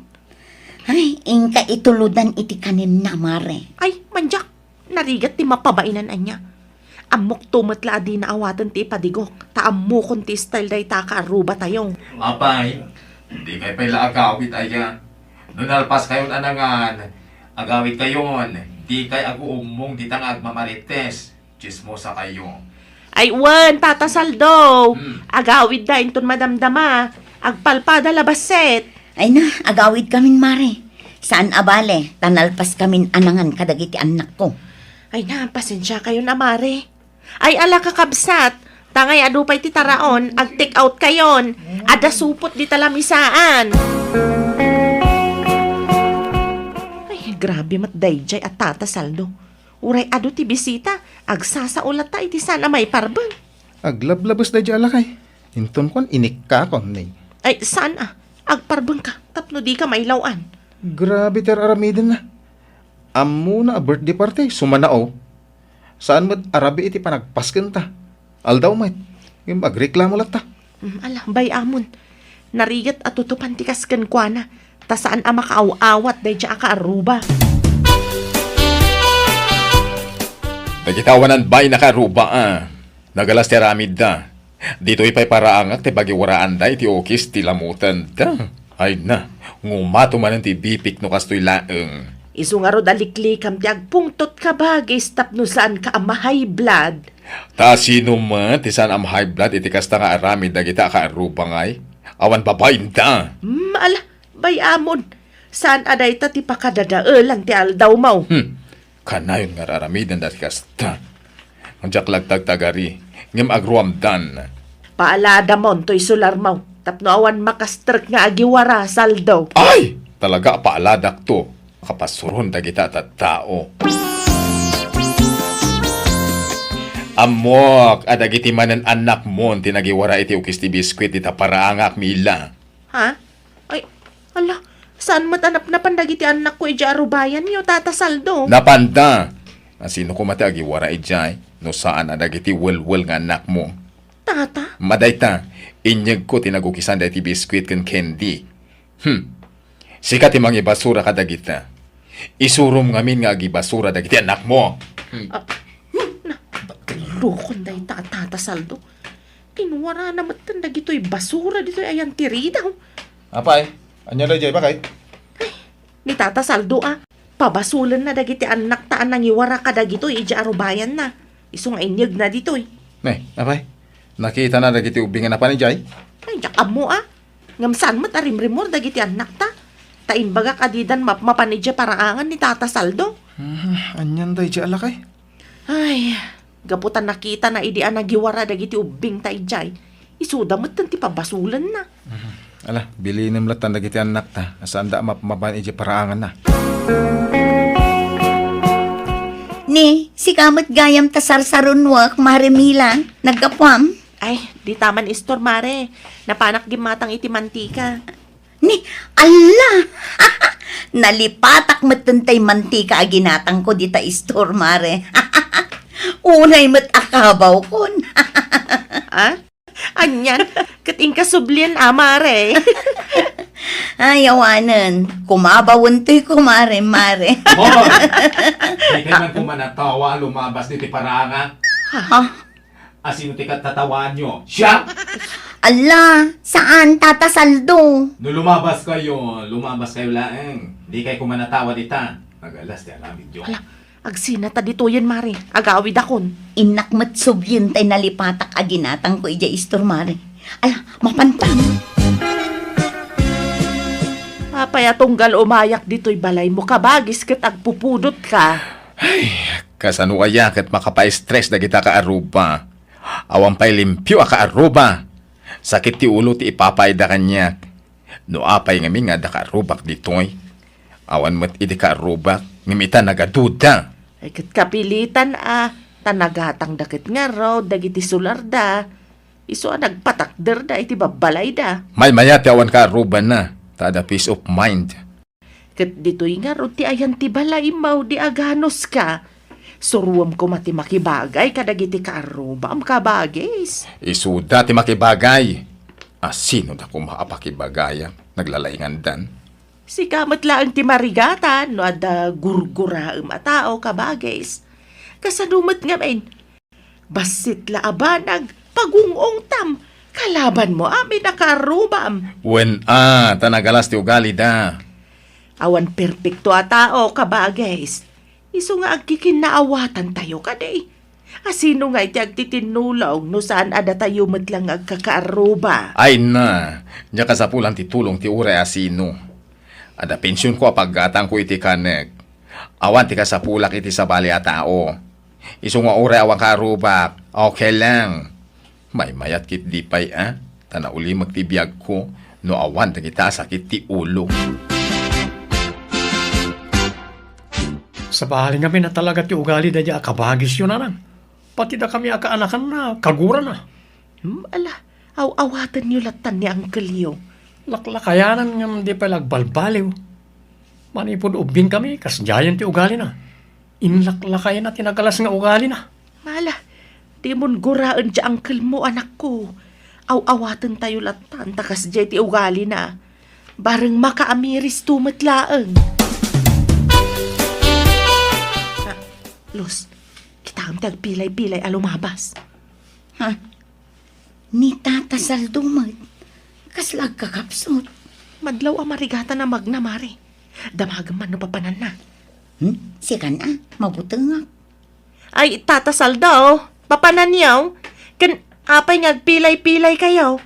Ay, inka itulodan iti kanenna, Mare. Ay, mandiak. Narigat ti mapabainan ania. Ammokto met la a dina awaten ti ipadigok, ta ammokon ti style dayta a kaarrubatayo. Apay, dikay pay la agawid aya. No nalpaskayon a nangan, agawidkayon, dikay aguummong dita nga agmamarites. Tsismosakayo. Ay wen, Tata Saldo. Hmm. Agawidda inton madamdama. Agpalpada la bassit. Ay na, agawidkamin, Mare. Saan a bale, ta nalpaskamin a nangan kadagiti annakko. Ay na, pasensiakayon a, Mare. Ay ala, kakabsat, ta ngay adu pay ti taraon, ag-take outkayon. Adda supot dita lamisaan. Ay, grabe met daydiay a Tata Saldo. Uray adu ti bisita, agsasao latta iti saan a maiparbeng. Aglablabes daydiay a lakay. Inton kuan, inikkakon, ni. Ay, saan a. Agparbengka, tapno dika mailaw-an. Grabe ti ar-aramidenna. Ammona a birthday party, sumanao. Saan met a rabii iti panagpaskenta. Aldaw met. Ngem agreklamo latta. Mm, ala, bay-amon. Narigat a tutupan ti kas kenkuana, ta saan a makaaw-awat daydiay a kaarruba. Dagiti awanan bay a kaarruba, a. Nagalas ti aramidda. Ditoy pay paraangak ti pagiwaraanda iti ukis ti lamutenda. Ay na, ngumato manen ti bipik no kastoy laeng. Isu ngarud a liklikam ti agpungtot, kabagis, tapno saanka a ma-high blood. Ta sino met ti saan a ma-high blood iti kasta nga aramid dagita a kaarruba ngay? Awan babainda. Hmm, ala, bay-amon. Saan a dayta ti pakadadaelan ti aldawmo? Hmm. Kanayon nga ar-aramiden dagiti kasta. Diak lagtagtagari, ngem agruamdan. Paaladamon toy solarmo, tapno awan makastrek nga agiwara, Saldo. Ay! Talaga a paaladakto. Kapasuron dagita a tattao. Ammok a dagiti manen annakmon ti nagiwara iti ukis ti biskuit dita paraangak, Mila. Ha? Ay, ala, saan met a napnapan dagiti annakko idiay arubayanyo, Tata Saldo? Napanda! Asino koma ti agiwara idiay no saan a dagiti welwel nga annakmo? Tata? Madayta, inyegko ti nagukisan dagiti biskuit ken candy. Hmm. Sika ti mangibasura kadagita. Isurom ngamin nga agibasura dagiti annakmo. Hmm. Ah, hmm, na. Dukon dayta a Tata Saldo. Inwarana metten dagitoy basura ditoy ayan ti ridaw. Apay, ania daydiay, bakay? Ni Tata Saldo a, pabasolenna dagiti annakta a nangiwara kadagitoy idiay arubayanna. Isu nga inyegna ditoy. Ne, apay? Nakitana dagiti ubbing a napan idiay? Ay, diak ammo a. Ngem saan met a rimrimor dagiti annakta. Ta imbagak a didan mapmapan idiay paraangan ni Tata Saldo. Hmm, anian daydiay a lakay? Ay, gapu ta nakitana idi a nagiwara dagiti ubbingta idiay, isuda metten ti pabasolenna. Mhm. Ala, bilinem lattan dagiti annakta a saanda a mapmapan idiay paraanganna. Ni, sika met gayam ta sarsarunoak, Mare Milan, naggapuam? Ay, dita man istor, Mare. Napanak gimmatang iti mantika. Ni, alla! Nalipatak metten tay mantika a ginatangko dita istor, Mare. Unay met a kabawkon. Ah? Anian? Ket inka sublien a, Mare. Ay, awanen. Kumabawen toy, kumare, Mare. Hoy! Dikay man koma natawa a lumabas ditoy paraangan. Ha? Asino ti kattatawaanyo? Siak? Alla, saan, Tata Saldo. No lumabaskayo, lumabaskayo laeng. Dikay koma natawa dita. Nagalas ti aramidyo. Ala, agsinata ditoyen, Mare. Agawidakon. Innak met sublien tay nalipatak a ginatangko idiay istor, Mare. Ala, mapantam. Apay a tunggal umayak ditoy balaymo, kabagis, ket agpupudotka? Ay, kasano aya ket makapaestres dagita kaarruba? Awan pay limpio a kaarruba. Sakit ti ulo ti ipapaayda kaniak. No apay ngamin nga adda kaarrubak ditoy? Awan met idi kaarrubak, ngem ita nagaduda. Ay, ket kapilitan a, ta nagatangda ket ngarud dagiti sularda. Isu a nagpatakderda iti babbalayda. Maymaya ti awan kaarrubanna, ta adda peace of mind. Ket ditoy ngarud ti ayan ti balaymo idi aganuska. Suroem koma ti makibagay kadagiti kaarrubam, kabagis. Isuda ti makibagay. Asinoda koma a pakibagayam? Naglalaingandan. Sika met laeng ti marigatan no adda gurguraem a tao, kabagis. Kasano met ngamin? Bassit la a banag, pagung-ungtam, kalabanmo amin a kaarrubam. Wen a, ta nagalas ti ugalida. Awan perpekto a tao, kabagis. Isu nga agkikinnaawatan tayo kadi. Asino ngay ti agtitinnulong no saan a datayo met lang nga agkakaarruba? Ay na, nia kasapulan ti tulong ti uray asino. Adda pensionko a paggatangko iti kanek. Awan ti kasapulak iti sabali a tao. Isu nga uray awan kaarrubak, okay lang. Maymayat ketdi pay a, ta naulimek ti biagko no awan dagita a sakit ti ulo. Sabali ngamin a talaga ti ugali daydiay a kabagisyo, nanang. Pati dakami a kaanakanna, kagurana. Hmm, ala, aw-awatenyo lattan ni angkelyo. Laklakayanan ngem di pay la agbalbaliw. Manipud ubbingkami, kasdiayen ti ugalina. Inlaklakayna ti nagalas nga ugalina. Ala, dimon guraen ti angkelmo, anakko. Aw-awatentayo lattan ta kasdiay ti ugalina. Bareng makaamiristo met laeng. Ah, Luz, kitaem ti agpilay-pilay a lumabas. Ha? Ni Tata Saldo met. Kasla agkakapsut. Madlaw a marigatan a magna, Mare. Damagem man no papananna. Hmm? Sikan a, mabutengak. Ay, Tata Saldo, papananyo? Ken apay nga agpilay-pilaykayo?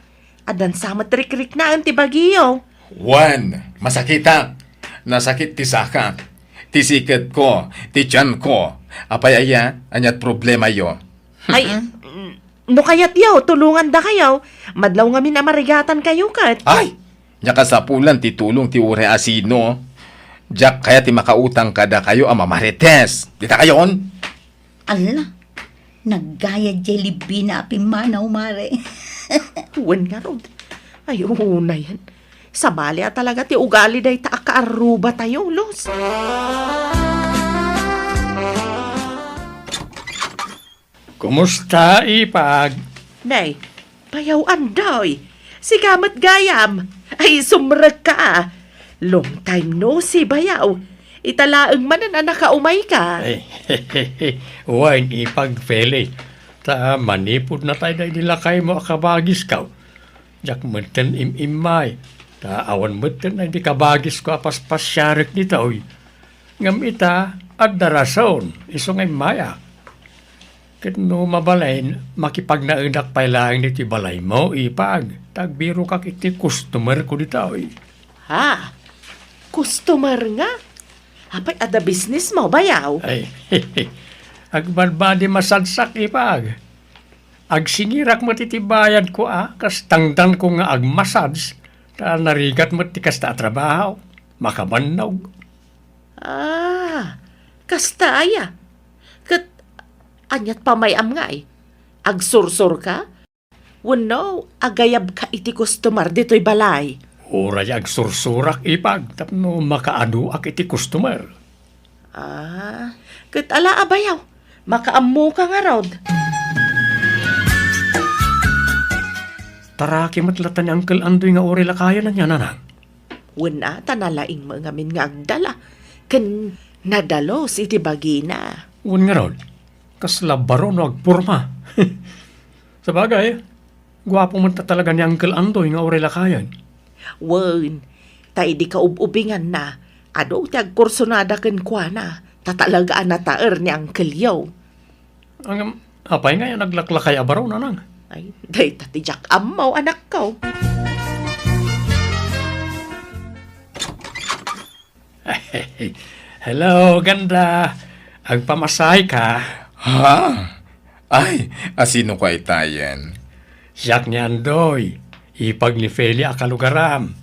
Addan sa met rikriknaen ti bagiyo. Wen, masakitak. Nasakit ti sakak, ti siketko, ti tianko. Apay aya, aniat problemayo? Ay, mm, no kayatyo, tulongandakayo. Madlaw ngamin a marigatankayo ket. Ay! Nia kasapulan ti tulong ti uray asino. Diak kayat ti makautang kadakayo a mamarites. Dita kayon? Alla, naggayad diay libbina a pimmanaw, Mare. Wen ngarud. Ay, unayen. Sabali a talaga ti ugali dayta a kaarrubatayo, Luz. Kumusta, Ipag? Nay, bayaw, Andoy. Sika met gayam. Ay, sumrekka a. Long time no see, bayaw. Ita laeng manen a nakaumayka. Ay, wen, Ipag Feli. Ta manipud natay daydi lakaymo a kabagisko, diak metten im-immay, ta awan metten daydi kabagisko a paspasiarek ditoy. Ngem ita, adda rason, isu nga immayak. Ket no mabalin, makipagnaedak pay laeng ditoy balaymo, ipag, ta agbirokak iti customerko ditoy. Ha? Customer nga? Apay, adda businessmo, bayaw? Ay, agbadbadi masadsak, ipag. Agsingirak met iti bayadko a kas tangdanko nga agmassage, ta narigat met ti kasta a trabaho. Makabannog. Ah, kasta aya. Ket aniat pamay-am ngay? Agsursurka? Wenno agayabka iti customer ditoy balay? Uray agsursurak, ipag, tapno makaaduak iti customer. Ah, ket ala a bayaw, makaammoka ngarud. Taraki met latta ni Uncle Andoy nga uray lakayen ania, nanang? Wen a, ta nalaing met ngamin nga agdala, ken nadalus iti bagina. Wen ngarud, kasla baro no agporma. Sabagay, guapo met talaga ni Uncle Andoy nga uray lakayen. Wen, ta idi kaub-ubinganna, adu ti agkursunada kenkuana, ta talaga a nataer ni Uncle Yo. Ngem, apay ngay a naglaklakay a baro, nanang? Ay, dayta ti diak ammo, anakko. Hello, ganda. Agpamasahe ka? Ha? Ay, a sino ka itayen? Siak ni Andoy, ipag ni Feli a kalugaram.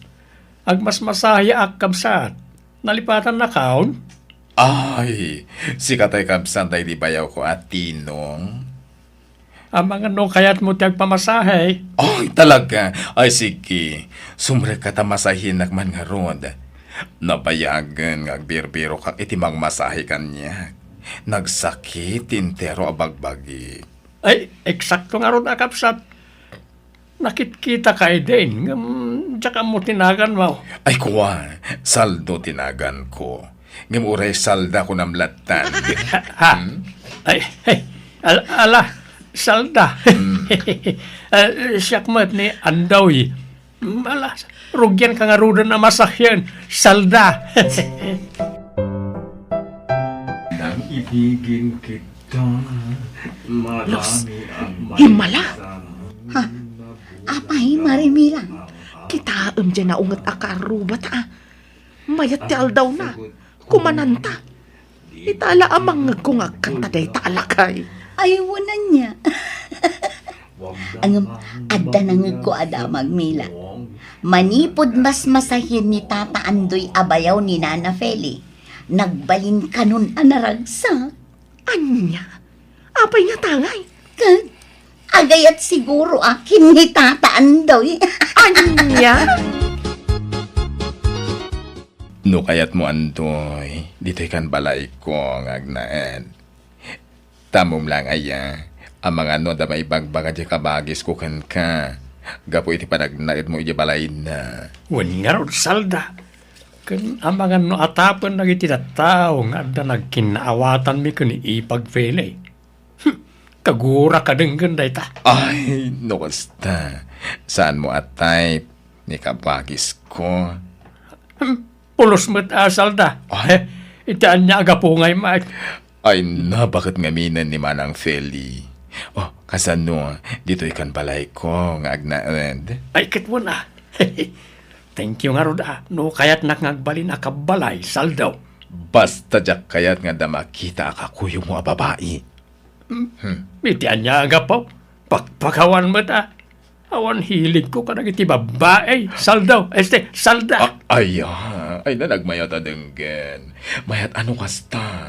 Agmasmasaheak, kabsat. Nalipatannakon? Ay, sika tay kabsat daydi bayawko a Tinong? Amangan no kayatmo ti agpamasahe. Ay, talaga? Ay, sige. Sumrekka ta masahenak man ngarud. Nabayagen nga agbirbirokak iti mangmasahe kaniak. Nagsakit ti entero a bagbagi. Ay, eksakto ngarud a kabsat. Nakitkitaka idin, ngem diak ammo ti naganmo. Ay, kua, Saldo ti naganko. Ngem uray Salda kunam lattan. Ha? Hmm? Ay, ay, al-, ala, Salda. Hmm. Ah, siak met ni Andoy. Hmm, ala, rugianka ngaruden a masahen, Salda. Nang ibigin kita, Los, marami ang himmala. Ha? Apay, Marimila? Kitaem diay naunget a karruba ta, a. Mayat ti aldawna. Kumananta. Ita la a mangngegko nga agkanta dayta a lakay. Ay, wen ania. Ngem, adda nangngegko a damag, Mila. Manipud masmasahen ni Tata Andoy a bayaw ni Nana Feli, nagbalinkanon a naragsak. Ania? Apay nga tangay? Ket, agayat siguro a ken ni Tata Andoy. Ania? No kayatmo, Andoy, ditoy kan balayko nga agnaed. Tammom laeng aya, amangan no adda maibagbaga diay kabagisko kenka, gapu iti panagnaedmo idiay balayna. Wen ngarud, Salda. Ken amangan no atapen dagiti tattao nga adda nagkinnaawatanmi ken ni Ipag Feli. Hmm, kagurak a denggen dayta. Ay, no kasta, saanmo a type ni kabagisko. Hmm, pulos met a, Salda. Ay. Eh, iti ania a gapu ngay met? Ay, nabaket ngaminen ni Manang Feli. Oh, kasano, ditoy kan balayko nga agnaed? Ay, ket wen a. Thank you ngarud a, no kayatnak nga agbalin a kabbalay, Saldo. Basta diak kayat nga adda makita a kakuyogmo a babai. Hmm. Hmm. Iti ania a gapu? Pakpakawan met a. Awan hiligko kadagiti babbai, Saldo, este, Salda. Ah, ay, ah, ay na, nagmayat a denggen. Mayat a no kasta.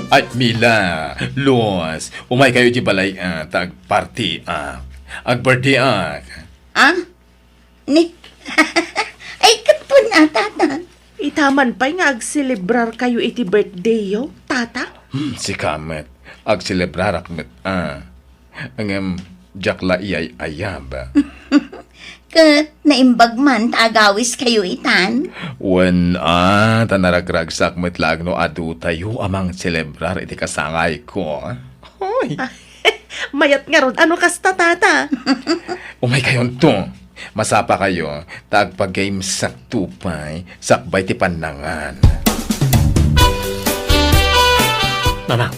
Ay, Mila, Luz, umay kayo di balay, ah, ta agparty, ah. Agparty, ah. Ah? Ni, ay, ket wen a, Tata. Ita man pay nga agselebrar kayo iti birthday yo, Tata? Hmm, sika met. Agselebrarak met, ah. Ngem, diak la iyay-ayab. Ket naimbag man ta agawiskayo itan? Wen a, ta naragragsak met laeng no adutayo a mangselebrar iti kasangayko. Hoy! Mayat ngarud a no kasta, tata. Umaykayonto. Masapakayo, ta agpagames sakto pay, sakbay ti pannangan. Nanang,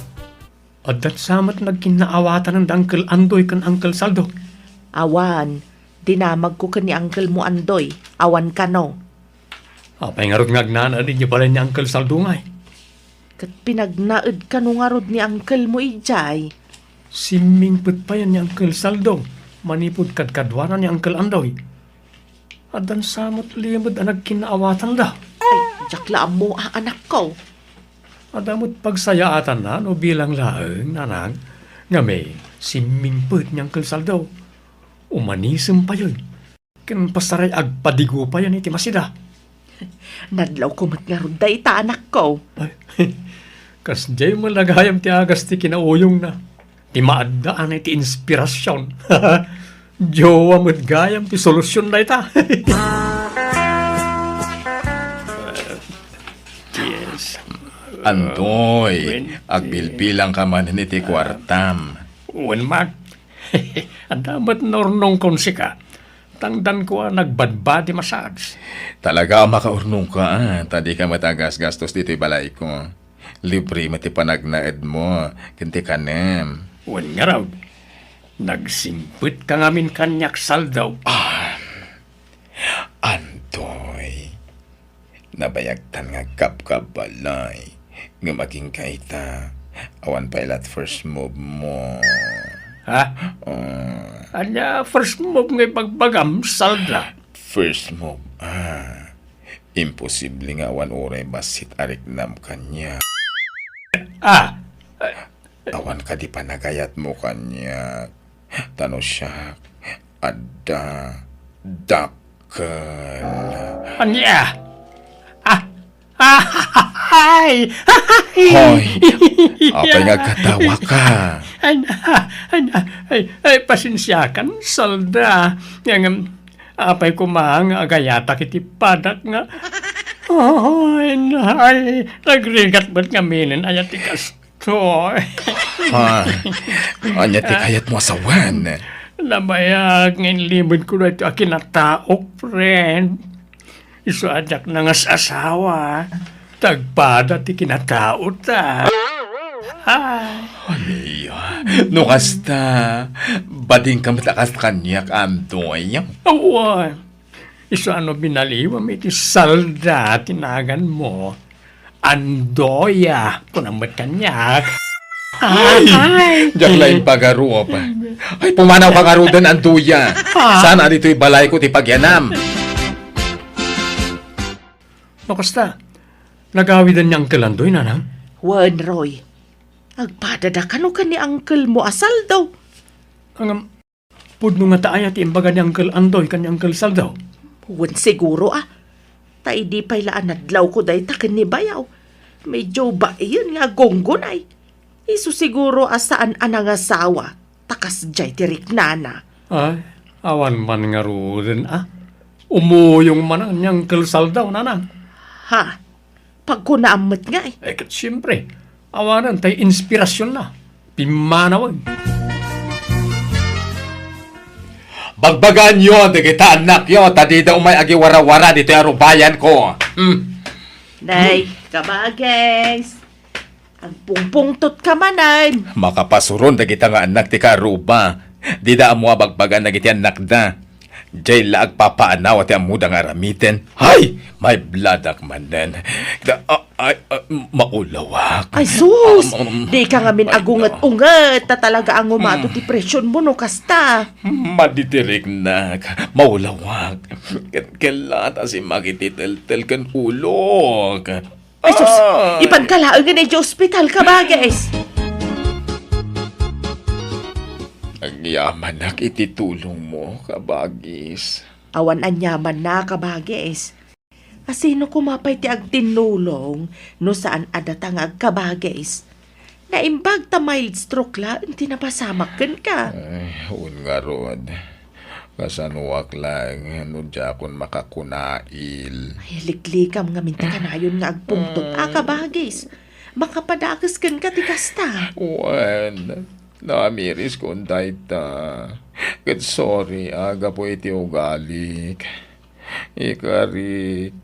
addan sa met nagkinnaawatanen da Uncle Andoy ken Uncle Saldo? Awan, dinamagko ken ni uncle mo Andoy, awan kano. Apay ngarud nga agnanaed idiay balay ni Uncle Saldo ngay? Ket pinagnaed kano ngarud ni uncle mo idiay? Simmingpet payen ni Uncle Saldo manipud kadkaduana ni Uncle Andoy. Addan sa met limed a nagkinnaawatanda. Ay, diak la ammo a, anakko. Adda met pagsayaatanna no bilang laeng, nanang, ngamin, simmingpet ni Uncle Saldo. Umanisem payen. Ken pasaray agpadigo payen iti masida. Nadlawko met ngarud dayta, anakko. Ay, kasdiay met la gayam ti agas ti kinauyongna. Ti maaddaan iti inspirasion. Jowa met gayam ti solusion dayta. Yes. Andoy, agbilbilangka manen iti kuartam. Wen man. Adda met naurnongkon sika. Tangdanko a nagbadbadi massage. Talaga a makaurnongka, a, ta dika met agasgastos ditoy balayko. Libre met ti panagnaedmo ken ti kanem. Wen ngarud, nagsimpet ka ngamin kaniak, Saldo. Ah, Andoy, nabayagtan nga agkabkabbalay. Ngem agingga ita, awan pay la ti first move mo. Ha? Ah. Ania first move nga ibagbagam, Salda? First move, ah. Imposible nga awan uray bassit a riknam kaniak. Ah! Awan kadi panagayatmo kaniak? Ta no siak, adda, dakkel. Ania? Ah! Ah! Ay! Hoy! Apay nga agkatawaka? Ay, ay, ay, ay, pasensiakan, Salda. Ngem, apay koma nga agayatak iti padak nga, ay, ay, nagrigat met ngaminen aya ti kas-, Toy. Ha? Ania ti kayatmo a sawen? Nabayag nga inlimedko daytoy a kinataok, friend. Isu a diak nangas-asawa, ta agpada ti kinataota. Ay. Ania? No kasta, badingka met a kas kaniak, Andoy? Awan. Isu a no binaliwam iti Salda ti naganmo, Andoya, kunam met kaniak. Ay! Ay! Diak la impagarup. Ay, pumanawka ngaruden, Andoya. Ah. Saan a ditoy balayko ti pagyanam? No kasta, nagawiden ni Uncle Andoy, nanang? Wen, Roy. Agpadada kano ken ni uncle mo a Saldo? Ngem, Pudno ngata aya ti imbaga ni Uncle Andoy ken ni Uncle Saldo? Wen siguro a. Ta idi pay la a nadlawko dayta ken ni bayaw, medyo baien nga agunggunay. Isu siguro a saan a nangasawa, ta kasdiay ti riknana. Ay, awan man ngaruden a. Umuyong man ni Uncle Saldo, nanang. Ha? Pagkunaam met ngay. Eh, ket siempre, awanen tay inspirasionna. Pimmanawen. Bagbagaenyo dagita annakyo, ta dida umay agiwarawara ditoy arubayanko. Hmm. Nay, kabages. Agpungpungtot ka manen. Makapasuron dagita nga annak ti kaaruba. Dida ammo a bagbagaan dagiti annakda. Diay la agpapaanaw ti ammoda nga aramiden. Hay! Maibladak manen. Da-, a-, ay, a, maulawak. Ay, sus! Um, um, Di ka ngamin ay, agunget-unget, ta talaga a ngumato mm, ti presyonmo no kasta. Madi ti riknak. Maulawak. Ket, ket la ta simmakit ti teltel ken ulok. Ay, sus! Ah! Ipanka laengen idiay ospital, kabages! Agyamanak iti tulongmo, kabagis. Awan aniamanna, kabages. A sino koma pay ti agtinnulong no saan a data nga agkabages? Naimbag ta mild stroke laeng ti napasamak kenka. Ay, wen ngarud. Kasanoak laeng no diakon makakunail? Ay, liklikam ngamin ti kanayon nga agpungtot a kabagis. Makapadakes kenka ti kasta. Wen, naamiriskon dayta. Ket sorry a gapu iti ugalik. Ikarik,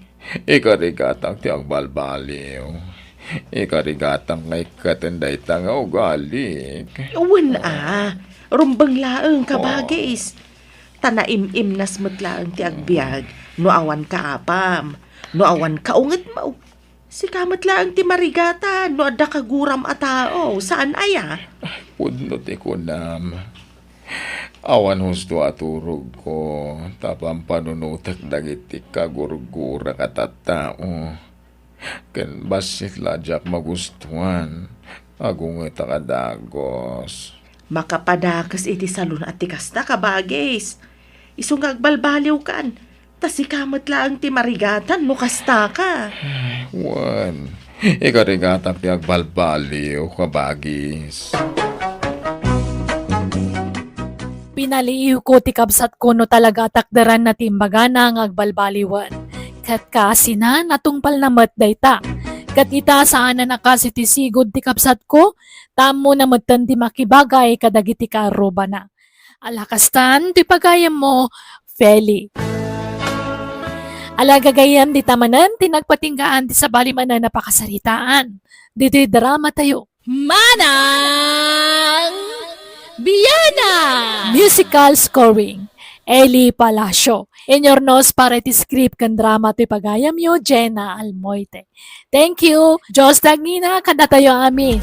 ikarigatang ti agbalbaliw. Ikarigatang nga ikkaten dayta nga ugalik. Wen a, rumbeng laeng, kabagis. Ta naim-imnas met laeng ti agbiag no awan kaapam, no awan kaungetmo. Sika met laeng ti marigatan no adda kaguram a tao, saan aya? Pudno ti kunam. Awan husto a turogko, ta pampanunotek dagiti kagurgurak a tattao. Ken bassit la diak magustuan, agungetak a dagus. Makapadakes iti salun a ti kasta, kabagis. Isu nga agbalbaliwkan, ta sika met laeng ti marigatan no kastaka. Wen, ikarigatak ti agbalbaliw, kabagis. Pinaliiwko ti kabsatko no talaga a takderanna ti imbagana nga agbalbaliwen. Ket kaasina, natungpalna met dayta. Ket ita, saanan a kas iti sigud ti kabsatko, ta ammona metten ti makibagay kadagiti kaarrubana. Ala kastan, ti pagayammo, Feli. Ala gagayyem, dita manen ti nagpatinggaan ti sabali manen a pakasaritaan. Ditoy drama tayo. Manang Biana! Musical scoring, Eli Palacio. Inyurnos para iti script ken drama ti pagayamyo, Jenna Almoite. Thank you. Diyos ti agngina kadatayo amin.